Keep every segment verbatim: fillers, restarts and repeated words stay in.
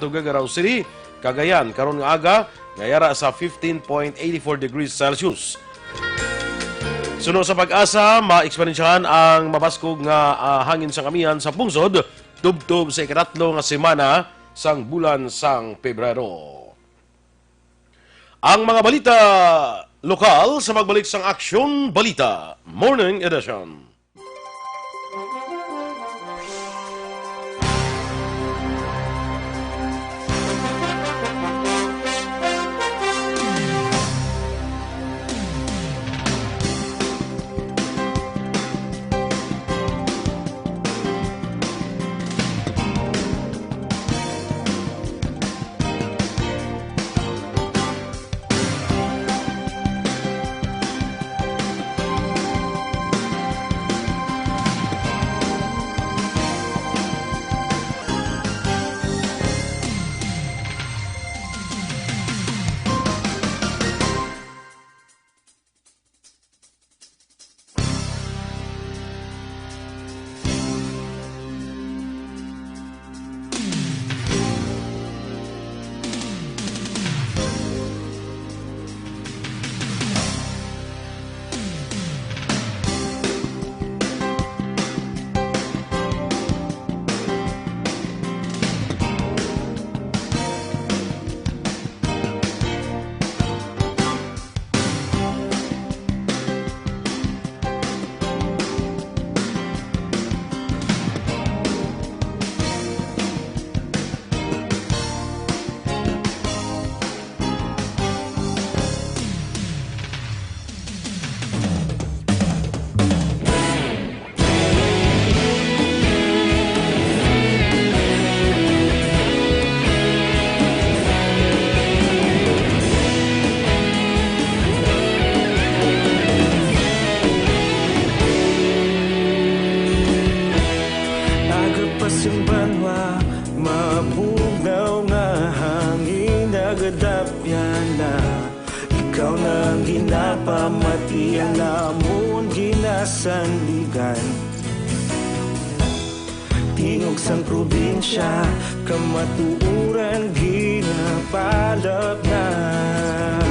Tuguegarao City, Cagayan, karon nga aga, nga yara sa fifteen point eight four degrees Celsius. Suno sa PAGASA, maeksperiensyahan ang mabaskog nga, ah, hangin sang amihan sa pungsod tubtob sa ikatatlo nga semana sang bulan sang Pebrero. Ang mga balita lokal sa pagbalik sang Aksyon Balita Morning Edition. Aga pa sing banwa, mabugnaw nga hangin nagadapyan na. Ikaw na ang ginapamatian namon ginasandigan. Tingog sang probinsya, kamatuoran ginapalapnag.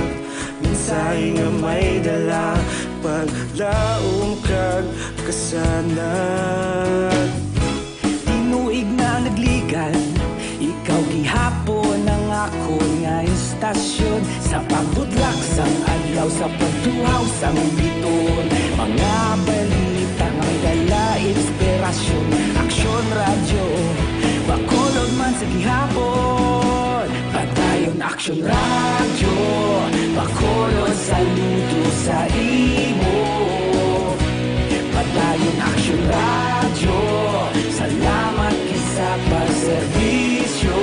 Mensahe nga may dala, paglaom kag kasanag. Tinuig na nagligan, ikaw gihapon ang akon nga istasyon. Sa pagbutlak sang adlaw, sa pagtuhaw sang biton, mga balita nga may dala inspirasyon. Aksyon Radyo, Bacolod man sa gihapon. Padayon Aksyon Radyo, Bacolod, saludo sa imo. Padayon Aksyon Radyo, salamat gid sa pagserbisyo.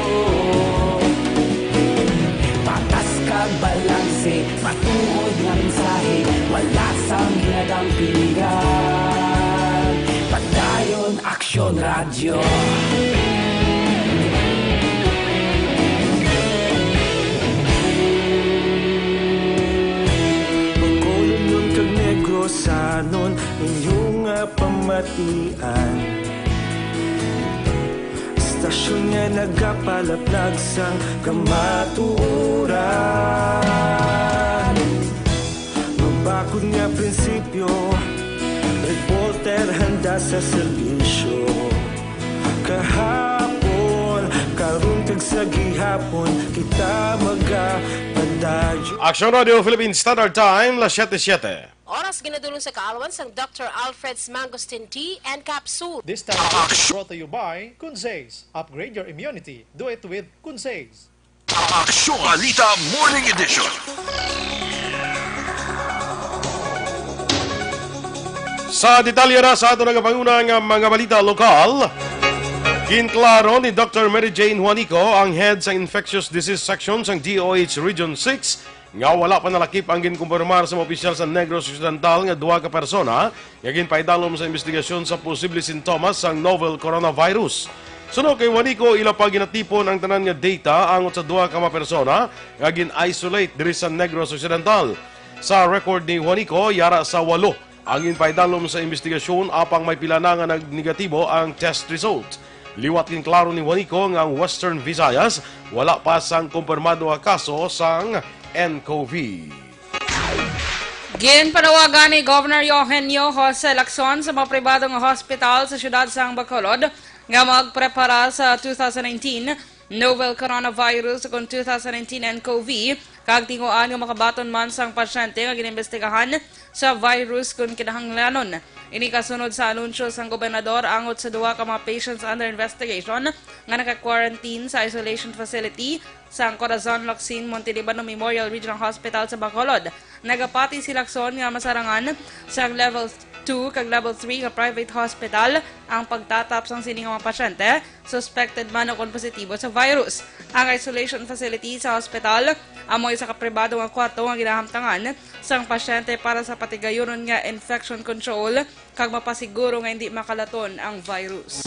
Patas kag balanse, matuod nga mensahe, wala sang ginadampingan. Padayon Aksyon Radyo. Bacolodnon kag Negrosanon, inyo nga pamatian. Istasyon nga nagapalaplag sang kamatuoran. Mabakod nga prinsipyo, reporter handa sa serbisyo. Kahapon, karon kag sa gihapon, kita magapadayon. Aksyon Radio Philippine Standard Time, las siete siete. Oras ginadulong sa kaalwan sang Doctor Alfred's Mangosteen Tea and Capsule. This time is brought to you by Kunzes. Upgrade your immunity. Do it with Kunzes. Aksyon Balita Morning Edition. Sa detalye na sa ato nagapanguna nga mga balita lokal, ginklaro ni Doctor Mary Jane Juanico, ang head sa Infectious Disease Section sang D O H Region six, nga wala pa nalakip ang ginkumpirmar sa mga opisyal sa Negros Occidental nga duha ka persona nga ginpaidalom sa imbestigasyon sa posible sintomas sang novel coronavirus. Suno kay Juanico, ila pa ginatipon ang tanan nga data angot sa duha ka mga persona nga gin-isolate diri sa Negros Occidental. Sa record ni Juanico, yara sa walo ang ginpaidalom sa imbestigasyon, apang may pila na nga nag-negatibo ang test result. Liwat ginklaro ni Juanico nga ang Western Visayas wala pa sang kumpirmado nga kaso sang N C O V. Ginpanawagan ni Governor Eugenio Jose Lacson sa mga pribado nga hospital sa siyudad sang Bacolod nga magprepara sa two thousand nineteen novel coronavirus ukon two thousand nineteen N C O V, kag tinguhaan nga makabaton man sang pasyente nga ginimbestigahan sa virus kon kinahanglanon. Ini kasunod sa anunsyo sang gobernador angot sa duha ka mga patients under investigation nga naka-quarantine sa isolation facility sang Corazon Locsin Montelibano Memorial Regional Hospital sa Bacolod. Nagapati si Lacson nga masarangan sa level two kag level three nga private hospital ang pagtatap sang sini nga mga pasyente, suspected man o kon positibo sa virus. Ang isolation facility sa hospital amo isa ka pribado nga kwarto nga ginahamtangan sang pasyente para sa patigayunon nga infection control kag mapasiguro nga hindi makalaton ang virus.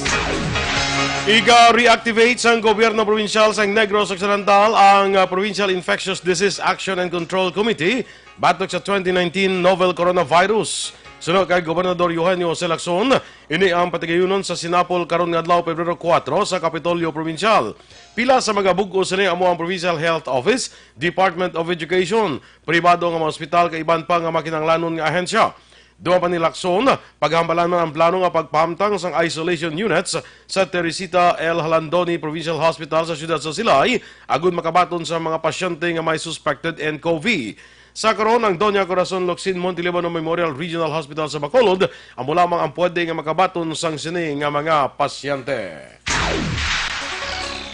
Iga-reactivate sang gobyerno probinsyal sang Negros Occidental ang, ah, Provincial Infectious Disease Action and Control Committee batok sa twenty nineteen novel coronavirus. Suno kay Gobernador Eugenio Jose Lacson, ini ang patigayunon sa sinapol karon nga adlaw, Pebrero kuwatro, sa Kapitolyo Probinsyal. Pila sa magabug-os sini amo ang Provincial Health Office, Department of Education, pribado nga mga ospital kag iban pa nga makinahanglanon nga ahensya. Dugang pa ni Lacson, paghambalan man ang plano nga pagpahamtang sang isolation units sa Teresita L. Jalandoni Provincial Hospital sa siyudad sa Silay, agud makabaton sa mga pasyente nga may suspected N C O V. Sa karon, ang Doña Corazon Locsin Montelibano Memorial Regional Hospital sa Bacolod amo lamang ang pwede nga makabaton sang sini nga mga pasyente.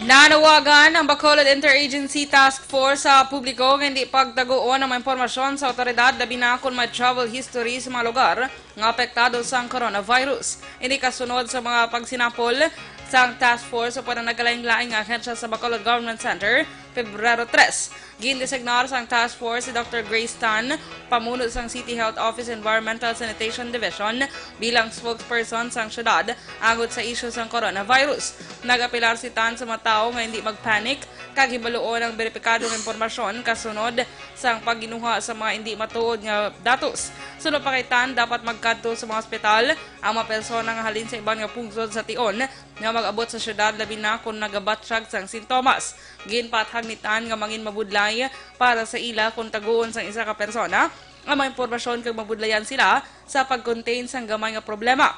Nanawagan ang Bacolod Interagency Task Force sa publiko nga hindi pagtaguon ang mga impormasyon sa awtoridad, labi na kon may travel history sa mga lugar nga apektado sang coronavirus. Ini kasunod sa mga pagsinapol sang task force sa panagkalain-lain nga ahensya sa Bacolod Government Center, Pebrero tres. Gindesignar sang task force si Doctor Grace Tan, pamuno sang City Health Office Environmental Sanitation Division, bilang spokesperson sang syudad angot sa isyu sang coronavirus. Nag-apelar si Tan sa mga tawo nga hindi mag-panic kag hibaluon ang beripikadong impormasyon kasunod sang pagginuha sa mga hindi matuod nga datos. Suno pa kay Tan, dapat magkadto sa mga ospital ang mga persona nga halin sa iban nga pungsod sa tion nga mag-abot sa syudad, labi na kon nagabatyag sang sintomas. Ginpaathag ni Tan nga mangin mabudlay para sa ila kon taguon sang isa ka persona ang mga impormasyon kag mabudlayan sila sa pag-contain sang gamay nga problema.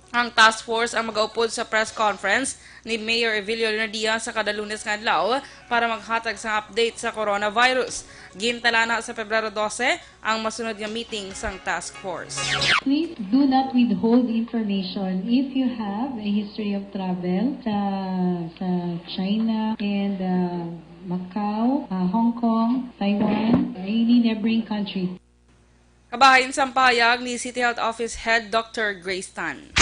Ang task force ang magaupod sa press conference ni Mayor Evilio Leonardia sa kada Lunes nga adlaw para maghatag sang update sa coronavirus. Gintalana sa Pebrero dose ang masunod nga meeting sang task force. Please do not withhold information if you have a history of travel sa, sa China and, uh, Macau, uh, Hong Kong, Taiwan, or any neighboring country. Kabahin sang pahayag ni City Health Office Head Doctor Grace Tan.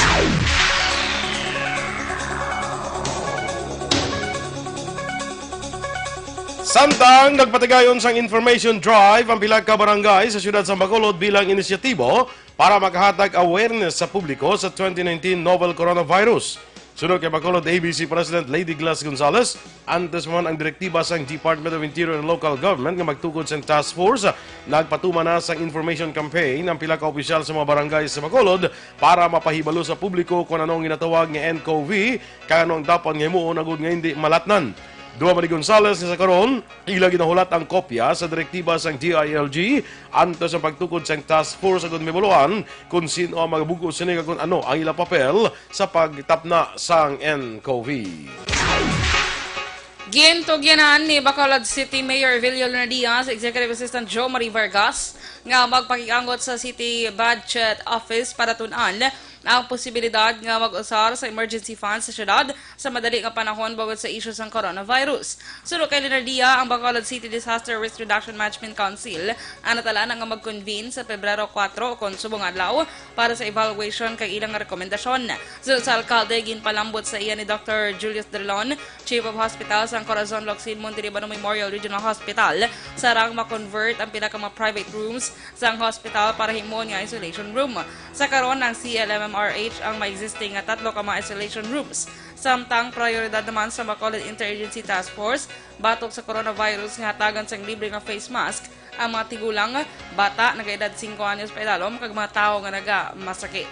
Samtang nagpatigayon sang information drive ang pila ka barangay sa siyudad sang Bacolod bilang inisyatibo para makahatag awareness sa publiko sa twenty nineteen novel coronavirus. Suno kay Bacolod A B C President Lady Glass Gonzales, antes man ang direktiba sang Department of Interior and Local Government nga magtukod sang task force, nagpatuman na sang information campaign ang pila ka opisyal sa mga barangay sa Bacolod para mapahibalo sa publiko kon ano ang ginatawag nga N C O V kag ano ang dapat nga himuon agud nga hindi malatnan. Dugang pa ni Gonzales nga sa karon, ila ginahulat ang kopya sa direktiba sang D I L G antes ang pagtukod sang task force agud mahibaluan kon sin-o ang magabug-os sini kag kon ano ang ila papel sa pagtapna sang N C O V. Gintugyanan ni Bacolod City Mayor Evilio Luna Diaz, Executive Assistant Jo Marie Vargas, nga magpakiangot sa City Budget Office para tun-an ang posibilidad nga mag-usar sa emergency funds sa syudad sa madali nga panahon bangod sa isyu sang coronavirus. Suno kay Leonardia, ang Bacolod City Disaster Risk Reduction Management Council ang natalana nga mag-convene sa Pebrero kuwatro kon subong adlaw para sa evaluation kag ilang rekomendasyon. Suno sa alkalde, ginpalambot sa iya ni Doctor Julius Drilon, Chief of Hospital sang Corazon Locsin Montelibano Memorial Regional Hospital, sarang ma-convert ang pila ka mga private rooms sang hospital para himuon nga isolation room. Sa karon, ang C L M M R H ang may existing nga tatlo ka mga isolation rooms. Samtang prioridad naman sa Bacolod Interagency Task Force batok sa coronavirus nga hatagan sang libre nga face mask ang mga tigulang, bata, nagaedad singko anyos paidalom, kag mga tawo nga nagamasakit.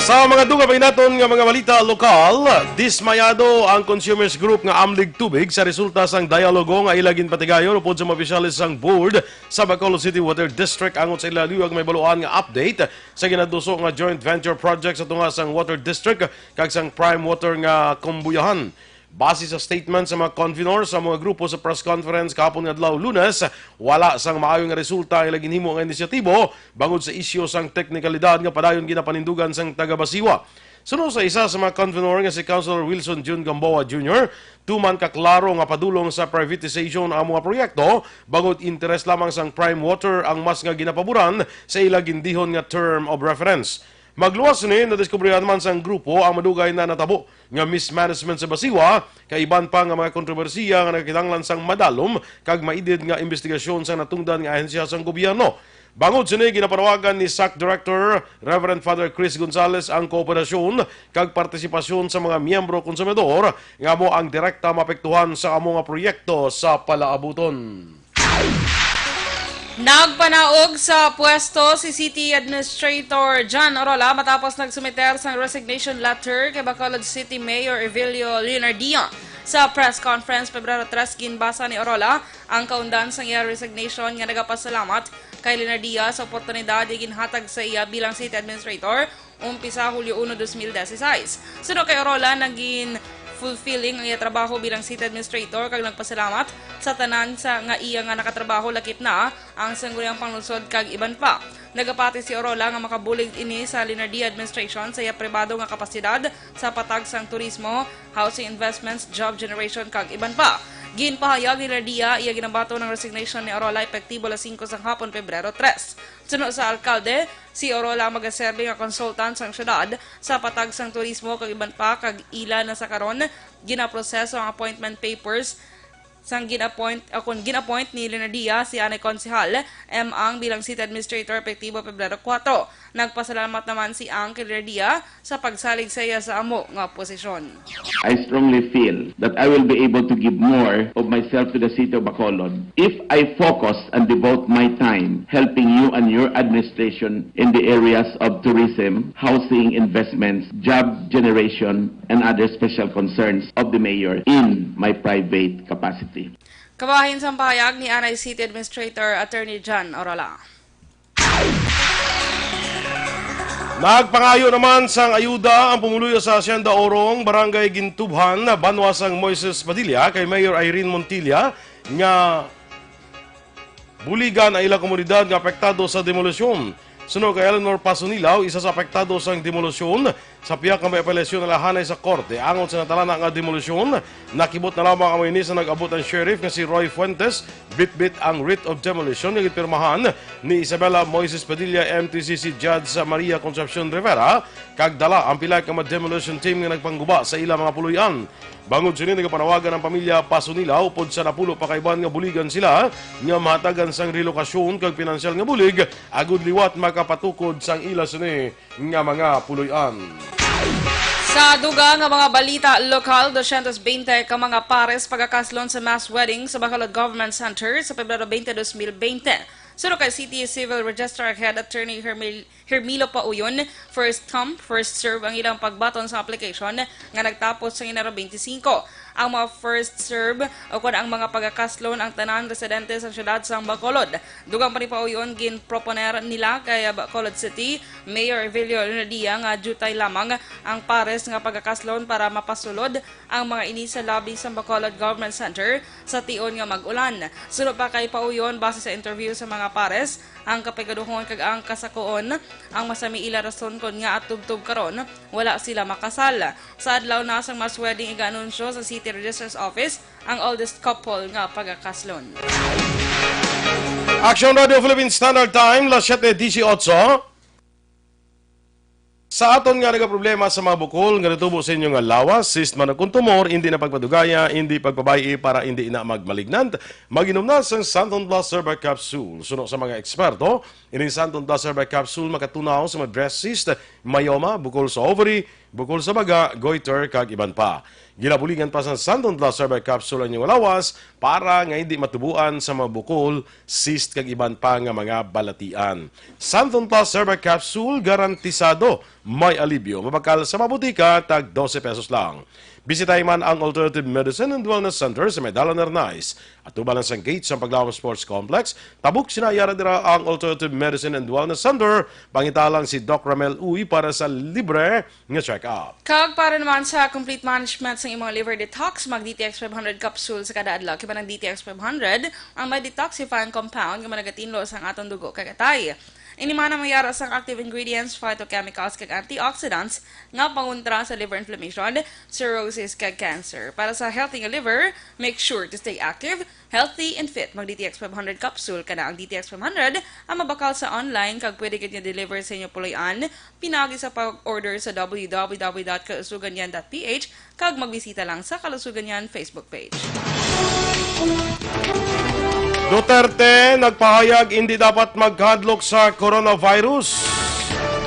Sa mga dugang pa naton nga mga balita lokal, dismayado ang Consumers Group nga amlig tubig sa resulta sang dialogo nga ila ginpatigayon upod sa mga opisyales sang board sa Bacolod City Water District angot sa ila liwag may baluan nga update sa ginaduso nga joint venture project sa tunga sang Water District kag sang Prime Water nga kumbuyahan. Base sa statement sa mga convenor sa mga grupo sa press conference kahapon nga adlaw, Lunes, wala sang maayo nga resulta ang ila ginhimo nga inisyatibo bangod sa isyu sang teknikalidad nga padayon ginapanindugan sang taga Basiwa. Suno sa isa sa mga convenor nga si Councilor Wilson Jun Gamboa Junior, tuman ka klaro nga padulong sa privatization ang mga proyekto bangod interes lamang sang Prime Water ang mas nga ginapaboran sa ila gindihon nga term of reference. Magluwas ni, nadiskubrihan man sang grupo ang madugay na natabo nga mismanagement sa Basiwa, kay iban pa nga mga kontrobersiya nga nagkinahanglan sang madalom kag maidid nga imbestigasyon sa natungdan nga ahensya sang gobyerno. Bangod sini, ginapanawagan ni sac Director Reverend Father Chris Gonzales ang kooperasyon kag partisipasyon sa mga miyembro konsumidor nga amo ang direkta maapektuhan sa amo nga proyekto sa palaabuton. Nagpanaog sa pwesto si City Administrator John Orola matapos nagsumiter sang resignation letter kay Bacolod City Mayor Evelio Leonardia. Sa press conference Pebrero tres, ginbasa ni Orola ang kaundan sang iya resignation nga nagapasalamat kay Leonardia sa oportunidad nga ginhatag sa iya bilang City Administrator umpisa Hulyo uno, dos mil dieciséis. Suno kay Orola, naging fulfilling ang iya trabaho bilang city administrator kag nagpasalamat sa tanan sa nga iya nga nakatrabaho lakip na ang Sangguniang Panglungsod kag iban pa. Nagapati si Orola nga makabulig ini sa Leonardia administration sa iya pribado nga kapasidad sa patag sang turismo, housing investments, job generation kag iban pa. Ginpahayag ni Leonardia iya ginabaton ang resignation ni Orola epektibo alas singko sang hapon, Pebrero tres. Suno sa alkalde, si Orola magaserbi nga consultant sang syudad sa patag sang turismo kag iban pa, kag ila na sa karon ginaproseso ang appointment papers sang gin-appoint, o kon gin-appoint ni Leonardia si anay Konsehal M. Ang bilang city administrator epektibo Pebrero kuwatro. Nagpasalamat naman si Ang kay Leonardia sa pagsalig sa iya sa amo nga posisyon. I strongly feel that I will be able to give more of myself to the City of Bacolod if I focus and devote my time helping you and your administration in the areas of tourism, housing, investments, job generation, and other special concerns of the mayor in my private capacity. Kabahin sang pahayag ni anay City Administrator Attorney John Orola. Nagpangayo naman sang ayuda ang pumuluyo sa Hacienda Orong, Barangay Gintubhan, banwa sang Moises Padilla kay Mayor Irene Montilla nga buligan ang ilang komunidad nga apektado sa demolisyon. Suno kay Eleanor Pasunilaw, isa sa apektado sang demolisyon, sa pihak nga may apelasyon nalahanay sa korte angot sa natalana nga demolisyon, nakibot na lamang ang ini sa nag-abot ang sheriff nga si Roy Fuentes, bitbit ang writ of demolition nga ginpirmahan ni Isabela Moises Padilla, M T C C Judge Maria Concepcion Rivera, kag dala ang pila ka mga demolition team nga nagpangguba sa ila mga puloy-an. Bangod sini, nagapanawagan ang pamilya Pasunilaw upod sa napulo pa ka iban nga buligan sila nga mahatagan sang relokasyon kag pinansyal nga bulig agud liwat makapatukod sang ila sini nga mga puloy-an. Sa dugang nga mga balita lokal, dosyentos bente ka mga pares pagakaslon sa mass wedding sa Bacolod Government Center sa Pebrero twenty, dos mil bente. Suno kay City Civil Registrar Head Attorney Hermil Hermilo Pauyon, first come, first serve ang ilang pagbaton sa application nga nagtapos sa Enero twenty-five. Ang mga first serve o kon ang mga pagakaslon ang tanan residente sa siyudad sang Bacolod. Dugang pa ni Pauyon, ginproponer nila kay Bacolod City Mayor Evelio Leonadia nga diutay lamang ang pares nga pagakaslon para mapasulod ang mga ini sa lobby sa Bacolod Government Center sa tion nga mag-ulan. Suno pa kay Pauyon, base sa interview sa mga pares, ang kapigaduhon kag ang kasakuon ang masami ila rason kon ngaa tubtob karon wala sila makasal. Sa adlaw na sang mass wedding, iga-anunsyo sa City Registrar's Office ang oldest couple nga pagakaslon. Action Radio Philippine Standard Time, las siete dieciocho. Sa aton nga nagaproblema sa mga bukol nga natubo sa inyo nga lawas, cyst man o kon tumor, hindi na pagpadugaya, hindi pagpabay-i para hindi na magmalignant, mag-inom na sang Santon Plus Herbal Capsule. Suno sa mga eksperto, Ini Santon Plus Herbal Capsule makatunaw sa mga breast cyst, myoma, bukol sa ovary, bukol sa baga, goiter, kag iban pa. Ginabuligan pa sa Santon Plus Herbal Capsule ang inyong lawas para nga hindi matubuan sa mga bukol, cyst, kag iban pa nga mga balatian. Santon Plus Herbal Capsule, garantisado may alibyo. Mabakal sa mga butika, tag dose pesos lang. Bisitahi man ang Alternative Medicine and Wellness Center sa may Dalan Arnaiz, atubang lang sang gate sang Paglaom Sports Complex. Tabok sina yara dira ang Alternative Medicine and Wellness Center. Pangita lang si Doc Ramel Uy para sa libre nga check-up. Kag para naman sa complete management sang imong liver detox, mag D T X five hundred capsule sa kada adlaw. Kay ang D T X five hundred ang may detoxifying compound nga managatindog sang aton dugo kag atay. Ini man ang may yara sang active ingredients, phytochemicals, kag antioxidants nga pangontra sa liver inflammation, cirrhosis, kag cancer. Para sa healthy nga liver, make sure to stay active, healthy, and fit. Mag D T X five hundred capsule ka na. Ang D T X five hundred ang mabakal sa online kag pwede gid nga deliver sa inyo puloy-an pinaagi sa pag-order sa W W W dot kalusugan yan dot P H kag magbisita lang sa Kalusugan Yan Facebook page. Duterte nagpahayag hindi dapat magkahadlok sa coronavirus.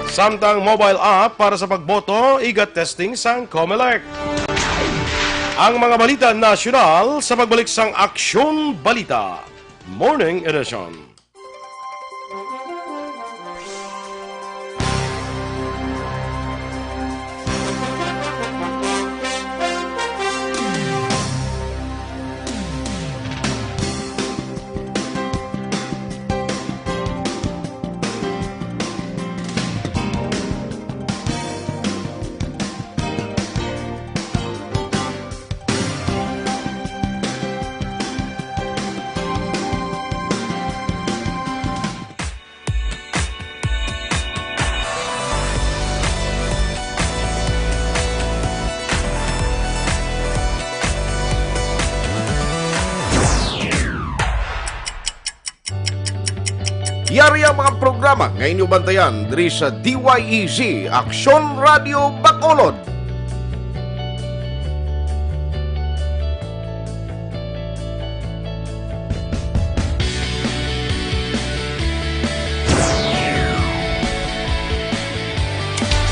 Samtang mobile app para sa pagboto, iga testing sang Comelec. Ang mga balita nasyonal sa pagbalik sang Aksyon Balita Morning Edition. Yari ang mga programa nga inyo bantayan diri sa D Y E Z, Aksyon Radio Bacolod.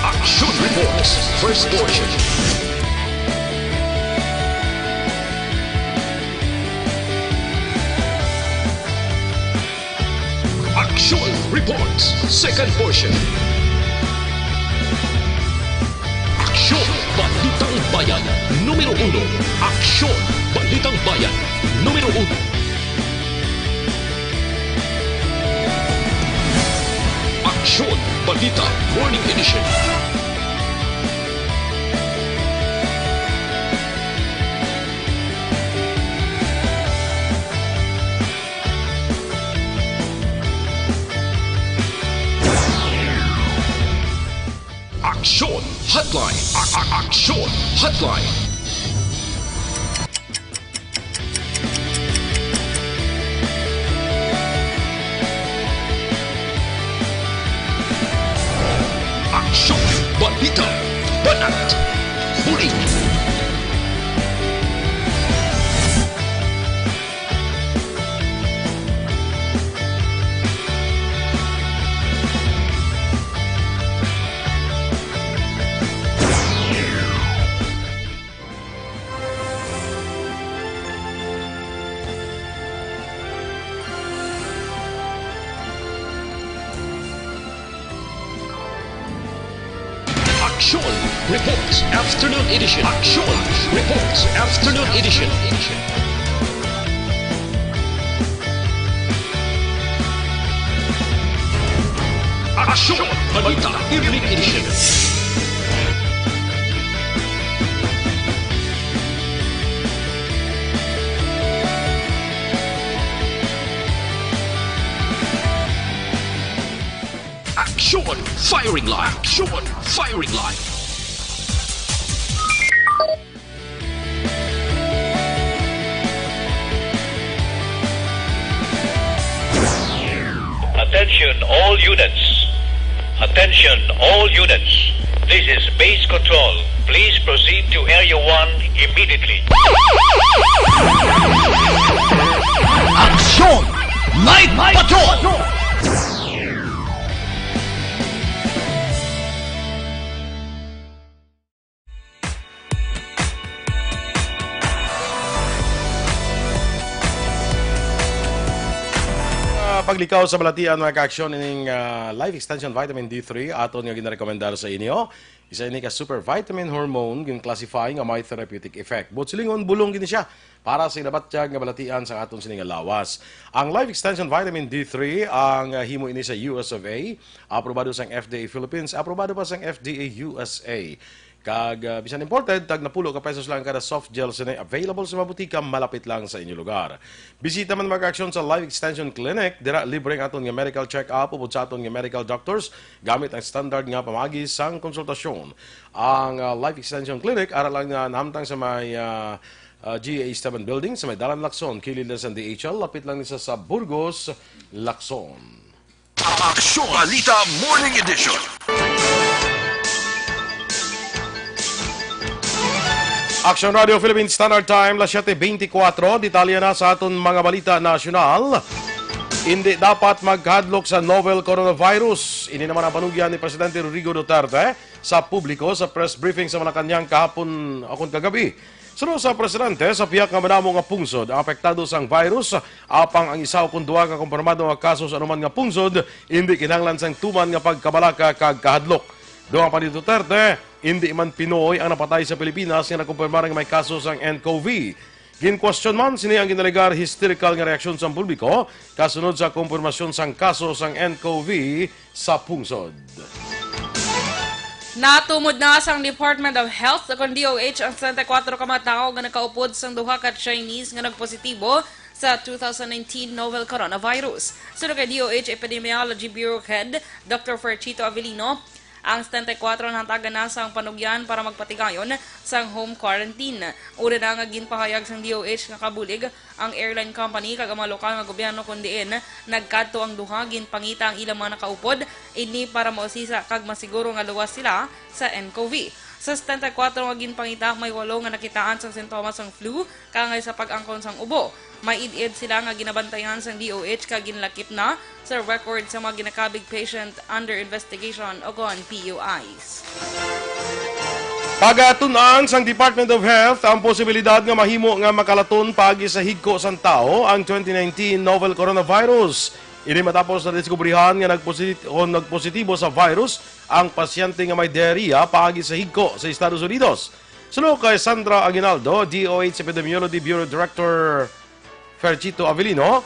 Action Reports, first portion. Action Reports, second portion. Aksyon, Balitang Bayan, numero uno. Aksyon, Balitang Bayan, numero uno. Aksyon, Balita, Morning Edition. Aksyon Hotline. A- a- Aksyon Hotline. Aksyon, balita, banat, bulig. Aksyon Reports Afternoon Edition. Aksyon Reports Afternoon Edition. Aksyon Balita Evening Edition. Aksyon Firing Line. Aksyon Firing Line. Attention all units. Attention all units. This is base control. Please proceed to Area one immediately. Aksyon Night Patrol! Paglikaw sa balatian, mga ka-aksyon, ining, ah, Life Extension Vitamin D three aton nga ginarekomendar sa inyo. Isa ini ka super vitamin hormone gin-classify nga may therapeutic effect. Buot silingon, bulong gini siya para sa inabatyag nga balatian sa aton sini nga lawas. Ang Life Extension Vitamin D three, ang, ah, himo ini sa U S of A, aprobado sang F D A Philippines, aprobado pa sang F D A U S A. Kag, ah, bisan imported, tag napulo ka pesos lang kada soft gel sini, available sa mga butika malapit lang sa inyo lugar. Bisita man, mga ka-aksyon, sa Life Extension Clinic. Dira libre ang aton nga medical check-up upod sa aton nga medical doctors gamit ang standard nga pamaagi sang konsultasyon. Ang, ah, Life Extension Clinic ara lang nga nahamtang sa may, ah, ah, G A Esteban Building sa may Dalan Lacson, kilid na sa D H L, lapit lang ni sa, sa Burgos, Lacson. Aksyon Balita Morning Edition. Aksyon Radio Philippine Standard Time, las siete veinticuatro. Detalye na sa aton mga balita nasyonal. Indi dapat magkahadlok sa novel coronavirus. Ini naman ang panugyan ni Presidente Rodrigo Duterte sa publiko sa press briefing sa Malacañang kahapon, akon kagabi. Suno sa presidente, sa pihak nga madamo nga pungsod ang apektado sang virus, apang ang isa ukon duha ka kumpirmado nga kaso sa anuman nga pungsod indi kinahanglan sang tuman nga pagkabalaka kag kahadlok. Dugang pa ni Duterte, indi man Pinoy ang napatay sa Pilipinas nga nakumpirmar nga may kaso sang N C O V. Ginkwestiyon man sini ang ginalegar hysterical nga reaksyon sang publiko kasunod sa kumpirmasyon sang kaso sang N C O V sa pungsod. Natumod na sang Department of Health o kon D O H ang sesenta y kuwatro ka mga tawo nga nakaupod sang duha ka Chinese nga nagpositibo sa two thousand nineteen novel coronavirus. Suno kay D O H Epidemiology Bureau Head Doctor Ferchito Avellino, ang setenta y kuwatro nahantagan na sang panugyan para magpatigayon sang home quarantine. Una na nga ginpahayag sang D O H nga kabulig ang airline company kag ang mga lokal nga gobyerno, kon diin nagkadto ang duha, ginpangita ang ilang mga nakaupod ini para mausisa kag masiguro nga luwas sila sa N C O V. Sa setenta y kuwatro nga ginpangita, may walo nga nakitaan sang sintomas sang flu kaangay sa pag-angkon sang ubo. May id-id sila nga ginabantayan sang D O H kag ginlakip na sa record sa mga ginakabig patient under investigation o kon P U Is. Pagatun-an sang Department of Health ang posibilidad nga mahimo nga makalaton paagi sa higko sang tawo ang twenty nineteen novel coronavirus. Ini matapos na diskubrihan nga nagposit-, o nagpositibo sa virus ang pasyente nga may diarrhea paagi sa higko sa Estados Unidos. Suno kay Sandra Aguinaldo, D O H Epidemiology Bureau Director Ferchito Avellino,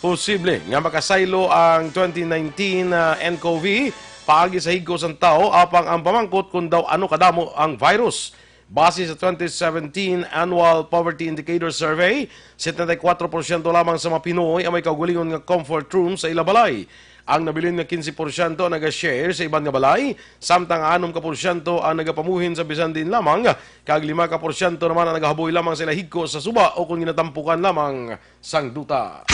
posible nga makasaylo ang twenty nineteen, ah, N C O V paagi sa higko sang tawo, apang ang pamangkot kon daw ano kadamo ang virus. Base sa twenty seventeen Annual Poverty Indicator Survey, setenta y kuwatro porsyento lamang sa mga Pinoy ang may kaugalingon nga comfort room sa ila balay. Ang nabilin nga quince porsyento ang naga-share sa iban nga balay, samtang anom ka porsyento ang nagapamuhin sa bisan diin lamang, kag lima ka porsyento naman ang nagahaboy lamang sa ila higko sa suba o kon ginatampukan lamang sang duta.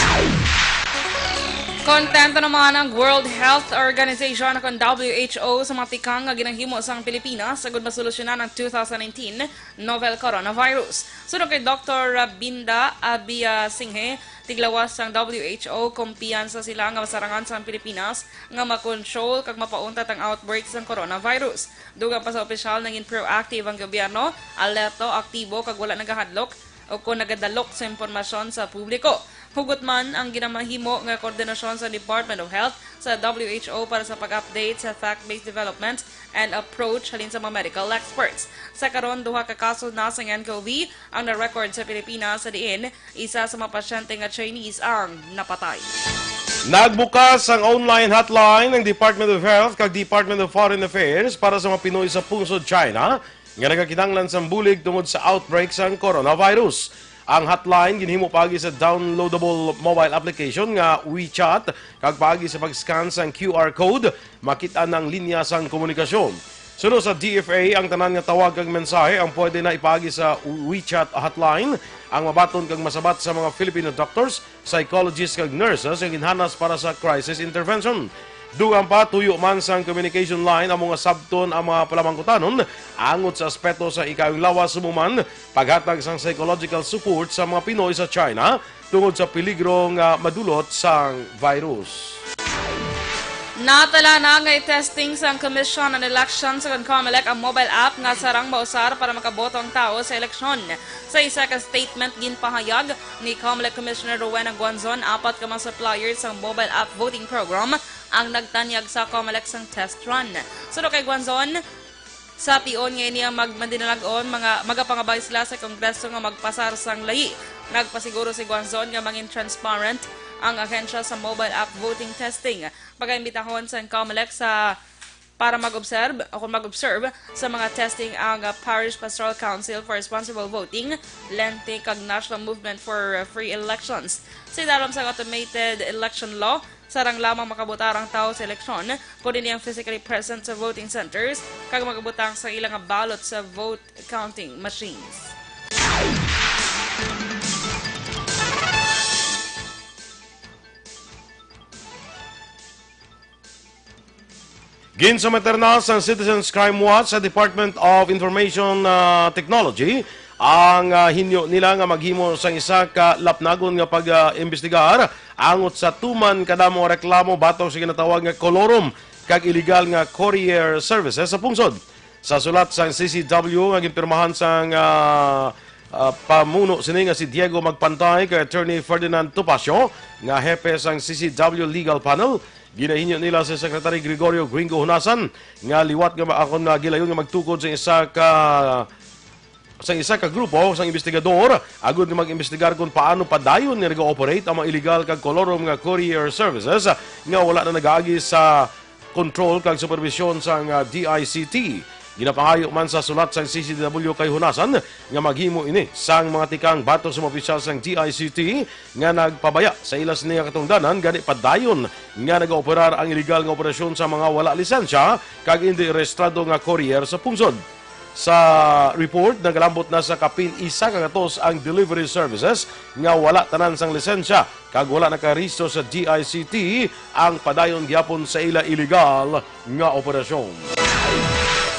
Kontento naman ang World Health Organization o kon W H O sa mga tikang nga ginahimo sang Pilipinas agud masolusyonan ang two thousand nineteen novel coronavirus. Suno kay Doktor Binda Abia Singhe, tiglawas sang W H O, kumpiyansa sila nga masarangan sang Pilipinas nga makontrol kag mapauntat ang outbreak sang coronavirus. Dugang pa sa opisyal, nangin proactive ang gobyerno, alerto, aktibo, kag wala nagahadlok o kon nagadalok sa impormasyon sa publiko. Hugot man ang ginamahimo nga koordinasyon sa Department of Health sa W H O para sa pag-update sa fact-based developments and approach halin sa mga medical experts. Sa karon, duha ka kaso na sang N C O V ang na-record sa Pilipinas, sa diin isa sa mga pasyente nga Chinese ang napatay. Nagbukas ang online hotline ng Department of Health kag Department of Foreign Affairs para sa mga Pinoy sa pungsod China nga nagakinahanglan sang bulig tungod sa outbreak sang coronavirus. Ang hotline ginhimo paagi sa downloadable mobile application nga WeChat, kag paagi sa pag-scan sang Q R code, makit-an ang linya sang komunikasyon. Suno sa D F A, ang tanan nga tawag kag mensahe ang pwede na ipaagi sa WeChat hotline, ang mabaton kag masabat sa mga Filipino doctors, psychologists kag nurses nga ginhanas para sa crisis intervention. Dugang pa, tuyo man sang communication line amo nga sabton ang mga palamangkutanon angot sa aspeto sa ikayong lawas, subong man paghatag sang psychological support sa mga Pinoy sa China tungod sa peligro nga madulot sang virus. Natala na nga i-testing sang Commission on Elections o kon COMELEC ang mobile app nga sarang mausar para makaboto ang tawo sa eleksyon. Sa isa ka statement, ginpahayag ni COMELEC Commissioner Rowena Guanzon, apat ka mga suppliers sang mobile app voting program ang nagtanyag sa COMELEC sang test run. Suno kay Guanzon, sa tion nga ini ang mag-, madinalag-on, mga, magapangabay sila sa Kongreso nga magpasar sang layi. Nagpasiguro si Guanzon nga mangin transparent ang ahensya sa mobile app voting testing. Pagaimbitahon sa COMELEC sa, para mag-observe, o kung mag-observe sa mga testing ang, ah, Parish Pastoral Council for Responsible Voting, Lente, kag National Movement for, ah, Free Elections. Sa ilarom sang automated election law, sarang lamang makabotar ang tawo sa eleksyon kon ini ang physically present sa voting centers kag magabutang sa ila nga ballot sa vote counting machines. Ginsumiter na sang Citizens Crime Watch sa Department of Information, ah, Technology ang, ah, hinyo nila nga maghimo sang isa ka lapnagon nga pag, ah, imbestigar angot sa tuman kadamo nga reklamo batok sa ginatawag nga kolorum kag iligal nga courier services sa pungsod. Sa sulat sang C C W nga ginpirmahan sang, ah, ah, pamuno sini nga si Diego Magpantay kay Attorney Ferdinand Topacio nga hepe sang C C W Legal Panel, ginahinyo nila si Secretary Gregorio Gringo Honasan nga liwat nga ma-, akon nga gilayon nga magtukod sa isa ka, sa isa ka grupo sang investigador agud nga mag-imbestigar kung paano padayon nga nag-ooperate ang mga illegal kag kolorum nga courier services nga wala na nagaagi sa kontrol kag superbisyon sang, ah, D I C T. Ginapangayo man sa sulat sang C C W kay Honasan nga maghimo ini sang mga tikang batok sa mga opisyal sang D I C T nga nagpabaya sa ila sini nga katungdanan, gani padayon nga nagaoperar ang iligal nga operasyon sa mga wala lisensya kag indi rehistrado nga courier sa pungsod. Sa report, nagalambot na sa kapin isa ka gatos ang delivery services nga wala tanan sang lisensya kag wala nakarehistro sa D I C T ang padayon gyapon sa ila iligal nga operasyon.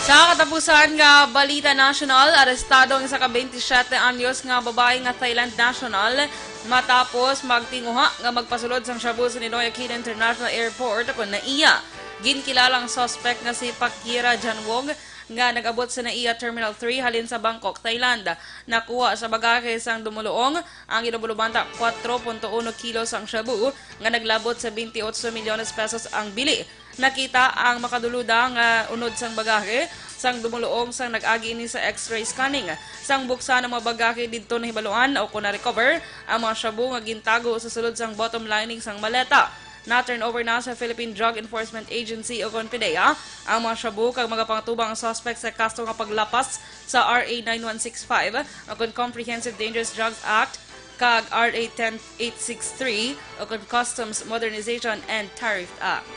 Sa katapusan nga balita nasyonal, arestado ang isa ka twenty-seven anyos nga babayi nga Thailand national matapos magtinguha nga magpasulod sang shabu sa Ninoy Aquino International Airport kon NAIA. Ginkilala ang suspect nga si Pakira Janwong nga nag-abot sa NAIA Terminal three halin sa Bangkok, Thailand. Nakuha sa bagahe sang dumuluong ang ginabulubanta kuwatro punto uno kilo sang shabu nga naglabot sa twenty-eight milyones pesos ang bili. Nakita ang makaduluda nga unod sang bagahe sang dumuluong sang nag-agi ini sa X-ray scanning. Sang buksan ang mga bagahe, didto nahibaluan o kon na-recover ang mga shabu nga gintago sa sulod sang bottom lining sang maleta. Na-turn over na sa Philippine Drug Enforcement Agency o kon PDEA ang mga shabu kag magapangatubang ang suspect sa kaso nga paglapas sa R A nine one six five o kon Comprehensive Dangerous Drugs Act kag R A ten eight six three o kon Customs Modernization and Tariff Act.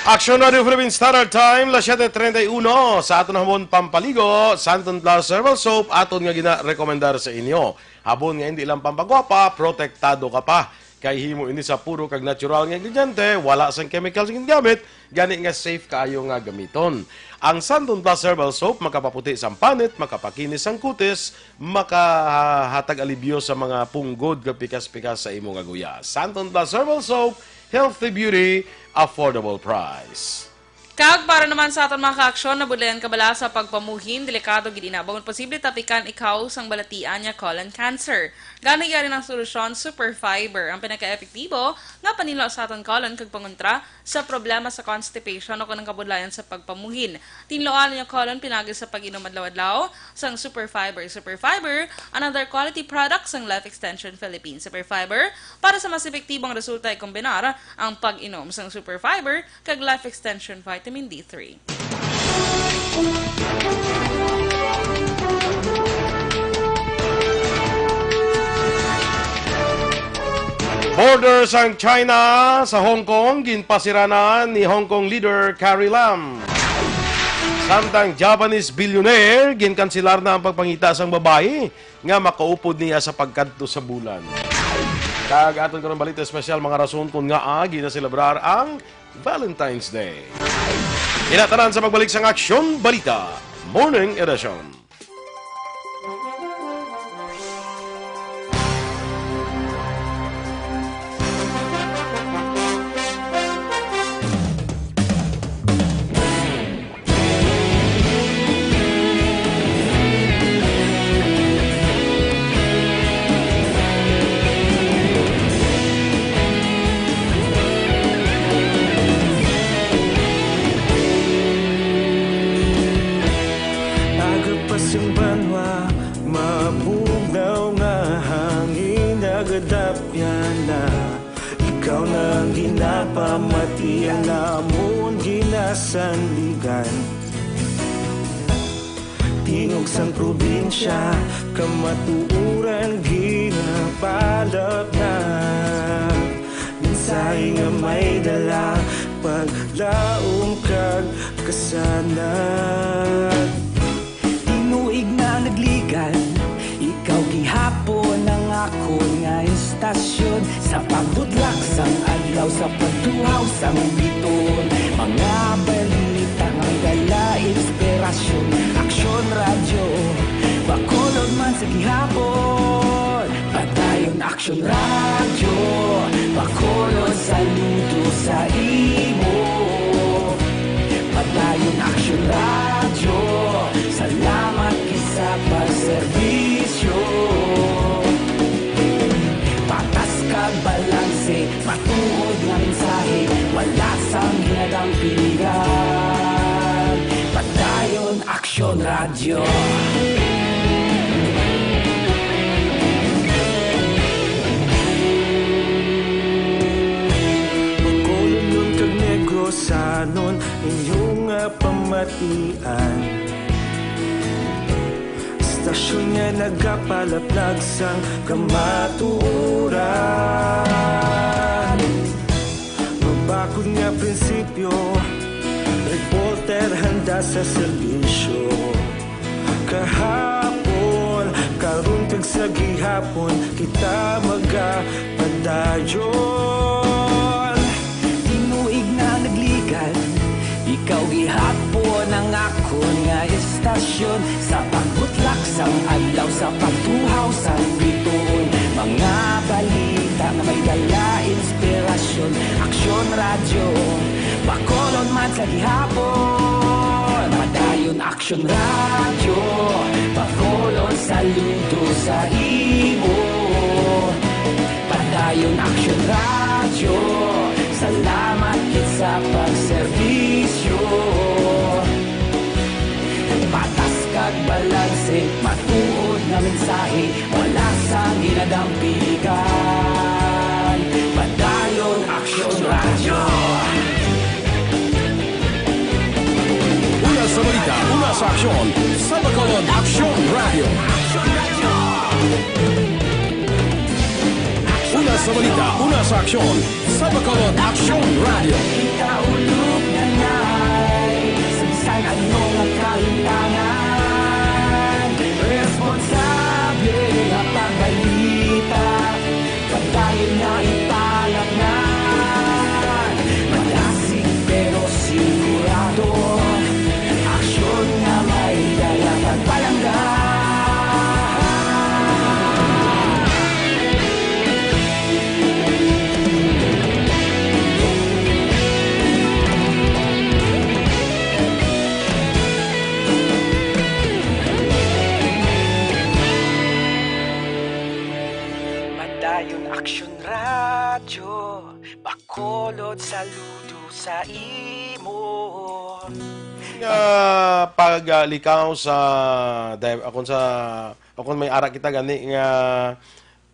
Aksyon Radio Philippine Standard Time, las siete treinta y uno. Sa aton hamon pampaligo, Santon Plus Herbal Soap, aton nga gina-rekomendar sa inyo. Habon nga hindi lang pampagwapa, protektado ka pa. Kay himo ini sa puro kag natural nga ingrediente, wala sang chemicals nga ginagamit, gani nga safe kaayo nga gamiton. Ang Santon Plus Herbal Soap makapaputi sang panit, makapakinis sang kutis, makahatag alibyo sa mga punggod kag pikas-pikas sa imo nga guya. Santon Plus Herbal Soap, healthy beauty, affordable price. Kag para naman sa aton mga kaaksyon, nabudlayan ka bala sa pagpamuhin? Delikado gid ina, bangod posible tapikan ikaw sang balatian nga colon cancer. Gani, yari ang solusyon, Super Fiber, ang pinakaepektibo nga paninlo sa aton colon kag pangontra sa problema sa constipation o kon ang kabudlayan sa pagpamuhin. Tinluan ang colon pinagi sa pag-inom adlaw-adlaw sang Super Fiber. Super Fiber, another quality product sang Life Extension Philippines. Super Fiber, para sa mas epektibong resulta, ikombinar ang pag-inom sang Super Fiber kag Life Extension Vitamin D three. Border sang China sa Hong Kong ginpasiranan ni Hong Kong leader Carrie Lam. Samtang Japanese billionaire, ginkanselar na ang pagpangita sang babayi nga makaupod niya sa pagkadto sa bulan. Kag aton karon balita espesyal, mga rason kon ngaa ginaselebrar ang Valentine's Day. Ina tanan sa pagbalik sang Aksyon Balita Morning Edition. Ang ginapamatian namon ginasandigan. Tingog sang probinsya, kamatuoran ginapalapnag. Mensahe nga may dala, paglaom kag kasanag. Tinuig na nagligan, ikaw gihapon ang akon nga istasyon. Sa pagbutlak sang adlaw, sa pagtuhaw sang biton, mga balita nga may dala inspirasyon. Aksyon Radyo, Bacolod man sa gihapon. Padayon Aksyon Radyo, Bacolod, saludo sa imo. Padayon Aksyon Radyo, salamat gid sa pagserbisyo. Patas kag balanse, matuod nga mensahe, wala sang ginadampigan. Padayon Aksyon Radyo. Bacolodnon kag Negrosanon, inyo nga pamatian. Istasyon nga nagapalaplag sang kamatuoran. Mabakod nga prinsipyo, reporter handa sa serbisyo. Kahapon, karon kag sa gihapon, kita magapadayon. Tinuig na nagligan, ikaw gihapon ang akon nga istasyon. Sa pagbutlak sang adlaw, sa pagtuhaw sang bituon, mga balita nga may dala inspirasyon. Aksyon Radyo, Bacolod man sa gihapon. Padayon Aksyon Radyo, Bacolod, saludo sa imo. Padayon Aksyon Radyo, salamat gid sa pagserbisyo. Patas kag balanse, matuod nga mensahe, wala sang ginadampigan. Padayon Aksyon Radyo. Una sa balita, una sa aksyon, sa Bacolod Aksyon Radyo. Una sa balita, una sa aksyon, sa Bacolod Aksyon Radyo. Kita ulog na nay, sa bisan ano nga kalintangan, responsable nga pagbalita. Padayon nga ipalapnan, madasig pero sigurado, aksyon nga may dala pagpalangga. Padayon Aksyon Radyo, Bacolod, saludo sa imo. Nga paglikaw sa di-, akon sa, akon may ara kita gani nga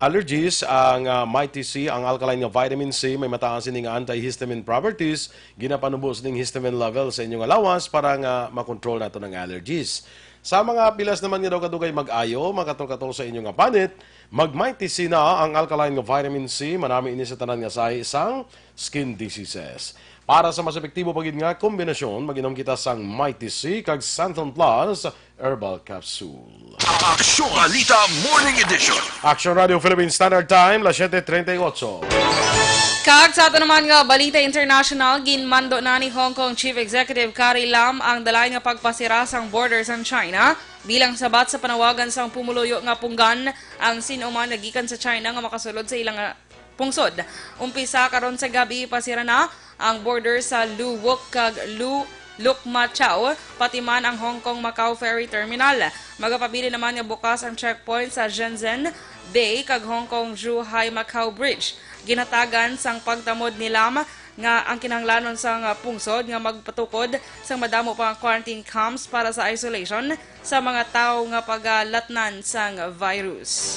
allergies, ang, ah, Mighty C, ang alkaline nga vitamin C, may mataas ini nga antihistamine properties, ginapanubo sining histamine level sa inyong lawas para nga makontrol nato ang allergies. Sa mga pilas naman nga daw kadugay mag-ayo, makatol-katol sa inyo nga panit, mag-Mighty C na, ang alkaline nga vitamin C, manami ini sa tanan nga sahi sang skin diseases. Para sa mas epektibo pa gid nga kombinasyon, mag-inom kita sang Mighty C kag Santon Plus Herbal Capsule. Aksyon Balita Morning Edition. Aksyon Radio Philippine Standard Time, las siete treinta y ocho. Kag sa ato naman nga balita international, ginmando na ni Hong Kong Chief Executive Carrie Lam ang dalain nga pagpasira sang border sang China bilang sabat sa panawagan sang pumuluyo nga punggan ang sin-o man nga gikan sa China nga makasulod sa ilang, ah, pungsod. Umpisa karon sa gabi, pasira na ang border sa Luwuk kag Lu-, Lukmachau, pati man ang Hong Kong Macau Ferry Terminal. Magapabilin naman nga bukas ang checkpoint sa Shenzhen Bay kag Hong Kong Zhuhai Macau Bridge. Ginhatagan sang pagtamod ni Lam nga ang kinahanglanon sang pungsod nga magpatukod sang madamo pa nga quarantine camps para sa isolation sa mga tawo nga pagalatnan sang virus.